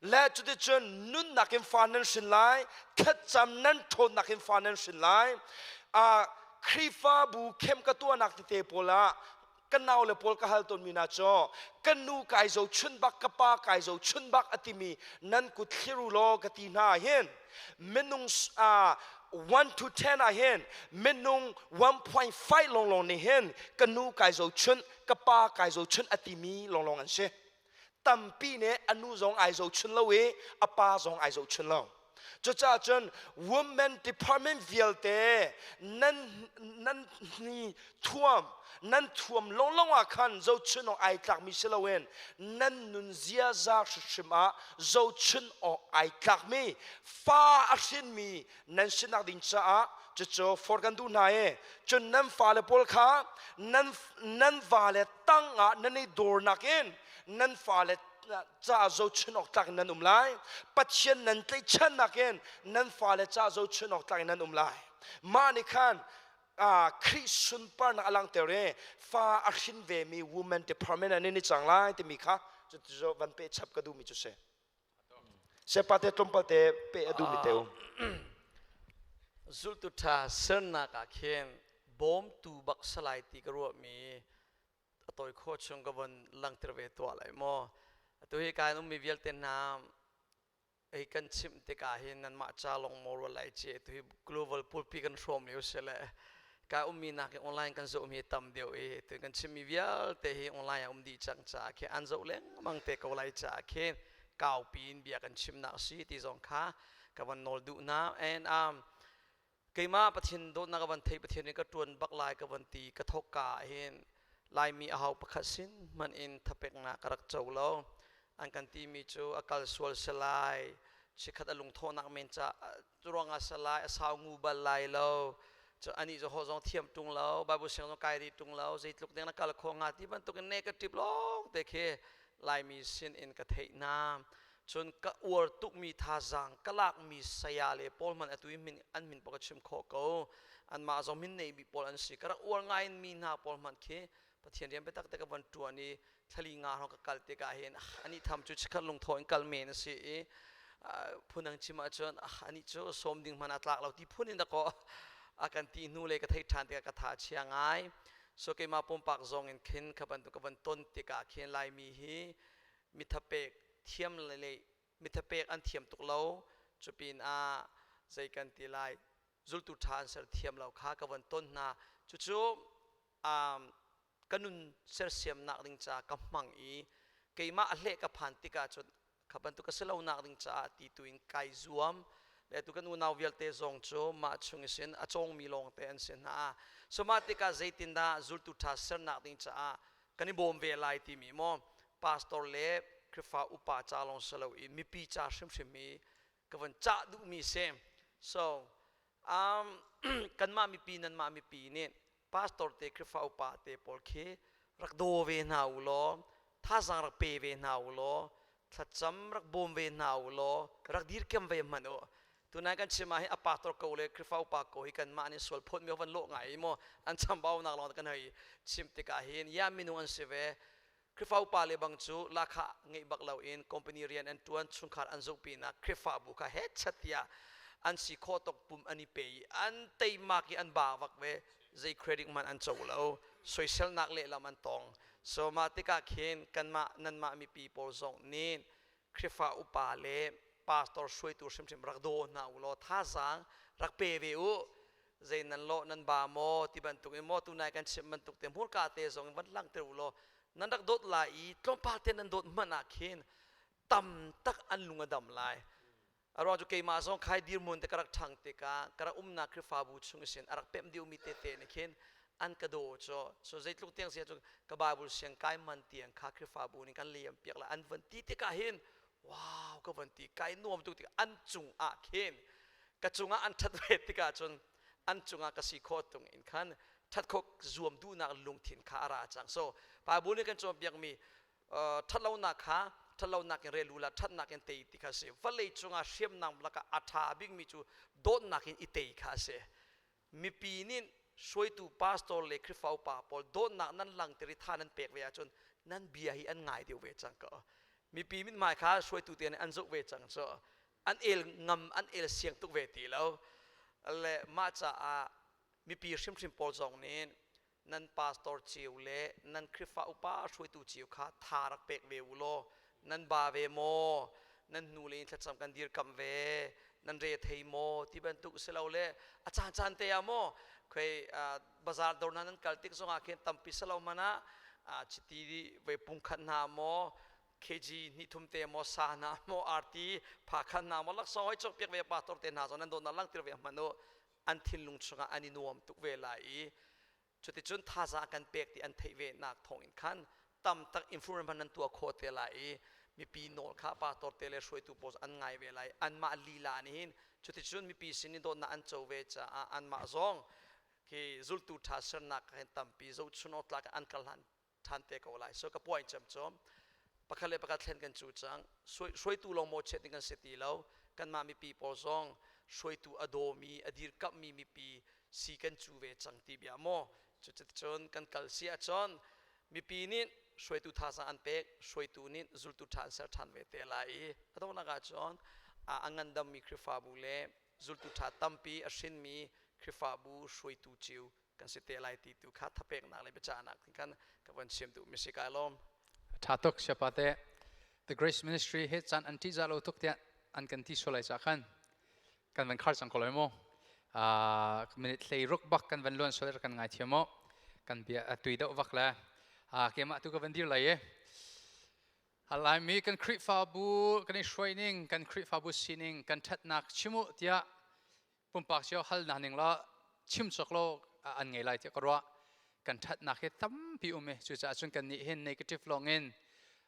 C: Le cuticun nunnak in fa nan hrin lai, thlacam nan ṭhawnnak in fa nan hrin lai. Khrihfabu khem ka tuahnak tete pawl ah ka nau le pawl ka hal tawnmi hna cu ka nu kai zo chun bak ka pa kai zo chun bak a timi nan kut thlir u law ka ti hna hin minung 1 to 10 ah hin minung 1.5 lawnglawng nih hin ka nu kai zo chun ka pa kai zo chun a timi lawnglawng an si. Tampi nih a nu zong ai zohchun lo i a pa zong ai zohchun lo. Cucaah cun women department vialte nan nan ni thuam nan thuam lawnglawng ah khan zohchun awk ai tlakmi si loin nan nun ziaza hrimhrim ah zohchun awk ai tlakmi fa a hrinmi nan sinak ding caah cucu for kan duh hna i cun nan fale pawl kha nan nan vale tang ah nan i dawrnak in nan fale ca zohchun awk tlak in nan um lai. Pathian nan tlaihchannak in nan fale ca zohchun awk tlak in nan um lai. Mah nih khan Khrih sunparnak a langhter i fa a hrin vemi women department ah nan i cang lai timi kha cu van pe chap ka duhmi cu si. Sepa te tlawmpal te pe a duhmi te um.
D: Zultu ṭha sernak ah khin bawmtu bak salai ti ka ruahmi a tawi khawh chung ka von langhter ve tuah lai maw. Atu hi kai ummi vialte hna ei kan chimh tikah hin nanmah ca lawng maw rual lai ci atu hi global pulpi kan hrawm lio si le ka ummi nak in online kan zohmi tam deuh i tu kan chimmi vialte hi online ah um dih cang caah khi an zoh lengmang te ko lai caah khi kaupi in bia kan chimnak si ti zong kha ka van nawl duh hna. And keimah Pathian dawtnak ka van thei, Pathian nih ka tuan bak lai ka van ti ka thok ka ah hin Laimi ahau pakhat sin hmanh in thapeknak ka rak co lo. An kan timi cu a kal sual salai, chikhat a lungthawhnak men ca ruangah salai, a sau ngu bal lai lo, cu anih cu ho zong thiam tung lo, Bible siang zong kai rih tung lo, zeitluk deng na kal kho hnga ti bantukin negative lawng te khi Laimi sin in ka theih hna. Cun ka uar tukmi thazaang ka lakmi saya le pawl hmanh atu i min an min pawh ka chim khawh ko. Anmah zong min nei bik pawl an si. Ka rak uar ngai mi hna pawl hmanh khi Pathian rian biatak te ka von ṭuan i thlali nga hrawng ka kal tikah hin anih tham cu chikhat lungtho in kal men a si i phundang chim ahcun anih cu sawm ding hmanh a tlak lo ti phun in dakaw a kan ti hnu le ka theih ṭhan tikah ka tha a chia ngai. So keimah pumpak zong in khin kha bantuk ka von ton tikah khin Laimi hi mithapek thiam le mithapek an thiam tuk lo. Cupin ah zei kan ti lai, zultu ṭha an ser thiam lo kha ka von ton hna. Cucu ka nun sersiamnak ding caah ka hmang i keimah a hleh ka phan tikah cun kha bantuk ka si lonak ding caah ti tu in kai zuam le tu kan unau vialte zong cu mah chung isin a cawngmi lawngte an si hna. So mah tikah zeitindah zultu ṭha sernak ding caah kan i bawm ve lai timi maw pastor le Khrihfa upa ca lawng si lo i mipi ca hrimhrim hi ka von cah duhmi si. So kanmah mipi nanmah mipi nih pastor te Khrihfa upa te pawl khi rak daw ve hna u law, thazaang rak pe ve hna u law, thlacam rak bawm ve hna u law, rak dirkem ve hmanh u. Tunai kan chim ah hi a pastor ko le Khrihfa upa ko hi kanmah nih sual phawt mi van lawh ngai i maw an chambaunak lawng kan hei chim tikah hin ya minung an si ve. Khrihfa upa le bang cu lahkhah ngeih bak loin company rian an ṭuan, chungkhar an zoh pinah Khrihfabu kha hetchat tiah an si khawh tawk pum an i pe i an teimak i an ba vak ve. Zei credit hmanh an co lo, soiselnak lehlam an tong. So mah tikah khin kanmah nanmah mipi pawl zong nih Khrihfa upa le pastor hruaitu hrimhrim rak daw hna u law thazaang rak pe ve u. Zei nan lawh nan ba maw ti bantuk in maw tunai kan chim bantuk te hmurka te zong in van langhter u law. Nan rak dawt lai i tlawmpal te nan dawt hmanh ah khin tam tak an lung a dam lai. A ruang cu keimah zong khai dirhmun te ka rak ṭhang tikah ka rak umnak Khrihfabu chung sin a rak pemh deuhmi tete nih khin an ka daw cu. So zeitluk tiang si ahcun ka Bible siang kai man tiang kha Khrihfabu nih kan liam piak lai an van ti tikah hin, wow, ka van ti, kai nuam tuk tikah an cung ah khin ka cungah an ṭhat ve tikah cun an cungah ka si khawh tung in khan ṭhat khawh zuam duhnak lungthin kha a ra cang. So Bible nih kan cawnpiakmi ṭhatlonak kha ṭhatlonak in rel u la, ṭhatnak in tei ti kha a si. Vawlei cungah hriamnam lakah a ṭha bikmi cu dawtnak in i tei kha a si. Mipi nih hruaitu pastor le Khrihfa upa pawl dawtnak nan langhter i tha nan pek ve ahcun nan bia hi an ngai deuh ve cang ko. Mipi mithmai kha hruaitu te nih an zoh ve cang. So an el ngam, an el siang tuk ve ti lo le mah caah mipi hrimhrim pawl zong nih nan pastor cio le nan Khrihfa upa hruaitu cio kha tha rak pek ve u law, nan ba ve maw, nan hnu le in thlacam kan dirkamh ve, nan re thei maw ti bantuk si lo le a caan caan te ah maw khoi bazar dawr hna nan kal tik zongah khin tampi si lo hmanh ah chiti ve pungkhat hna maw, kg hnih thum te maw, sa hna maw, arti phakhan hna maw, laksawng hoi cawk piak ve pastor te hna zong nan dawtnak langhter ve hmanh u. An thinlung chungah an i nuam tuk ve lai i cuticun thazaang kan pek ti an theih ve nak thawngin khan tam tak improvement nan tuah khawh te lai i mipi nawl kha pastor te le hruaitu pawl an ngai ve lai. Anmah lila nih hin cuticun mipi sin in dawtnak an co ve caah anmah zong khi zultu ṭha sernak hin tampi zohchun awk tlak an kal hlan ṭhan te ko lai. So ka point cem cu pakhat le pakhat thlen kan cu cang. Hruaitu lawng mawhchiat ding kan si ti lo. Kanmah mipi pawl zong hruaitu a dawmi, a dirkamhmi mipi si kan cu ve cang ti bia maw. Cuticun kan kal si ahcun mipi nih hruaitu thazaang an pek, hruaitu nih zultu ṭha an ser ṭhan ve te lai i a donghnak ahcun a ngandammi Khrihfabu le zultu ṭha tampi a hrinmi Khrihfabu hruaitu cio kan si te lai ti tu kha thapeknak le biacahnak kan ka von chim duh mi si. Kai lawm.
A: Tha tuk, siapa te. The Grace Ministry he chan an ṭih za lo tuk tiah an kan ti sualai ca khan kan van khar cang ko lai mu. Minute hlei ruk bak kan van luan sual, kan ngai thiam mu. Kan bia tui deuh vak le keimah tu ka van dir lai e. Laimi kan Khrihfabu kan i hruaining, kan Khrihfabu sining, kan ṭhatnak chimu tiah pumpak cio hal na ning la chim cawk lo an ngei lai tiah ka ruah. Kan ṭhatnak hi tampi um i cucaah cun kan nih hin negative lawng in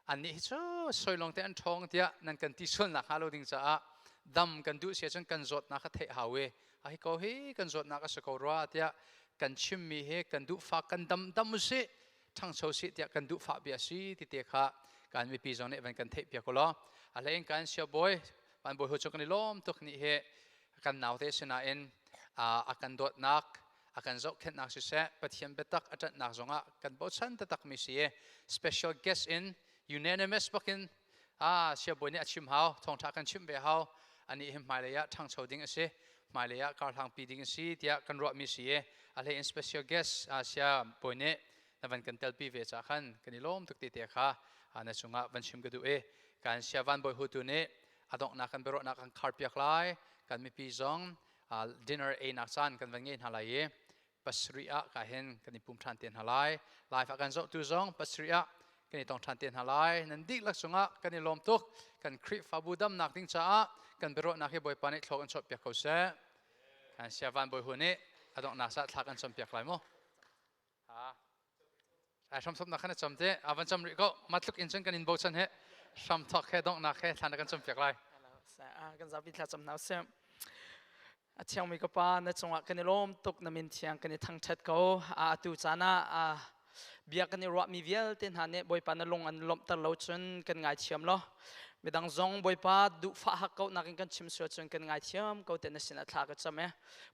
A: an nih hi cu soi lawng te an ṭhawng tiah nan kan ti sualnak hnga lo ding caah, dam kan duh si ahcun kan zawtnak kha theih hau i a hi ko hi kan zawtnak a si ko rua tiah kan chimmi hi kan duh fak, kan dam dam usih, ṭhangcho sih tiah kan duh fah bia si ti te kha kan mipi zong nih van kan theih piak law. A hlei in kan sia bawi van bawi hu cu kan i lawm tuk ni hi. Kan naute sinain a kan dawtnak, a kan zohkhenhnak siseh, Pathian biatak a ṭanhnak zongah kan bochan taktak mi si. Special guest in unanimous bakin a siabawi nih a chim hau, thawngṭha kan chimh ve hau. Ani hi hmailei ah ṭhangcho ding a si, hmailei ah karhlang pi ding a si tiah kan ruahmi si i a hlei in special guest sia bawi nih na van kan telpi ve ca khan kan i lawm tuk ti te kha na cungah van chim ka duh i kan sia van bawi hutu nih a donghnak kan biaruahnak kan kharpiak lai. Kan mipi zong dinner einak caan kan van ngei hna lai i 7 ah ka hin kan i pum ṭhan te hna lai. Live ah kan zohtu zong 7 ah kan i tong ṭhan te hna lai. Nan dihlak cungah kan i lawm tuk. Kan Khrihfabu damnak ding caah kan biaruahnak hi Bawipa nih thlawk an chuahpiak ko seh. Kan sia van bawi hu nih a donghnak sa thla kan campiak lai mu. Ai hram thoknak khan a cam te a van cam rih ko. Matluk in cun kan in bochan he hram thok he donghnak he thlan kan cam piak lai.
B: Kan zapi thla cam hna usih. A thiangmi ka pa, na cungah kan i lawm tuk. Na min thiang kan i thangṭhat ko. Atu caan ah bia kan i ruahmi vialte hna nih Bawipa na lung an lawmhter lo cun kan ngaithiam lo. Midang zong Bawipa duhfah hak ko nakin kan chim sual cun kan ngaithiam ko te na sinah thla ka cam e.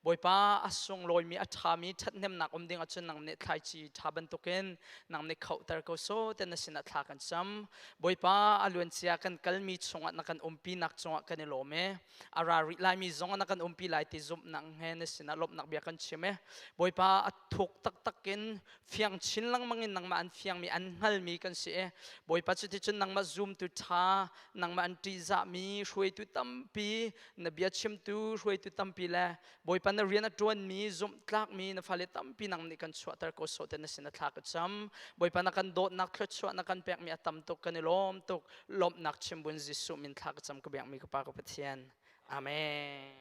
B: Bawipa, a sunglawimi, a ṭhami ṭhathnemnak um ding ahcun nang nih thlaici ṭha bantukin nang nih khohter ko sawh te na sinah thla kan cam. Bawipa, a luancia kan kalmi chungah na kan umpinak cungah kan i lawm e. A ra rih laimi zong na kan umpi lai ti zumhnak he na sinah lawmhnak bia kan chim e. Bawipa, a thuk taktak in fiang chin lengmang in nangmah an fiangmi, an hngalmi kan si e. Bawipa, cuticun nangmah zumtu ṭha Nangmah an ṭihzahmi hruaitu tampi, na bia chimtu hruaitu tampi le Bawipa na rian a ṭuanmi zumhtlakmi na fale tampi nang nih kan chuahter ko sawh te na sin a thla ka cam. Bawipa na kan dawtnak thluachuah na kan pekmi a tam tuk, kan i lawm tuk. Lawmhnak chimbun Jesuh min thla ka cam ka biakmi ka Pa ka Pathian. Amen.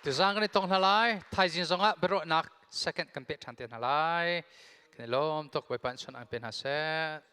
A: Tuzaan kan i tong hna lai. Thaizing zongah biaruahnak second kan peh ṭhan te hna lai. Kan i lawm tuk. Bawipa in chawnh an pe hna seh.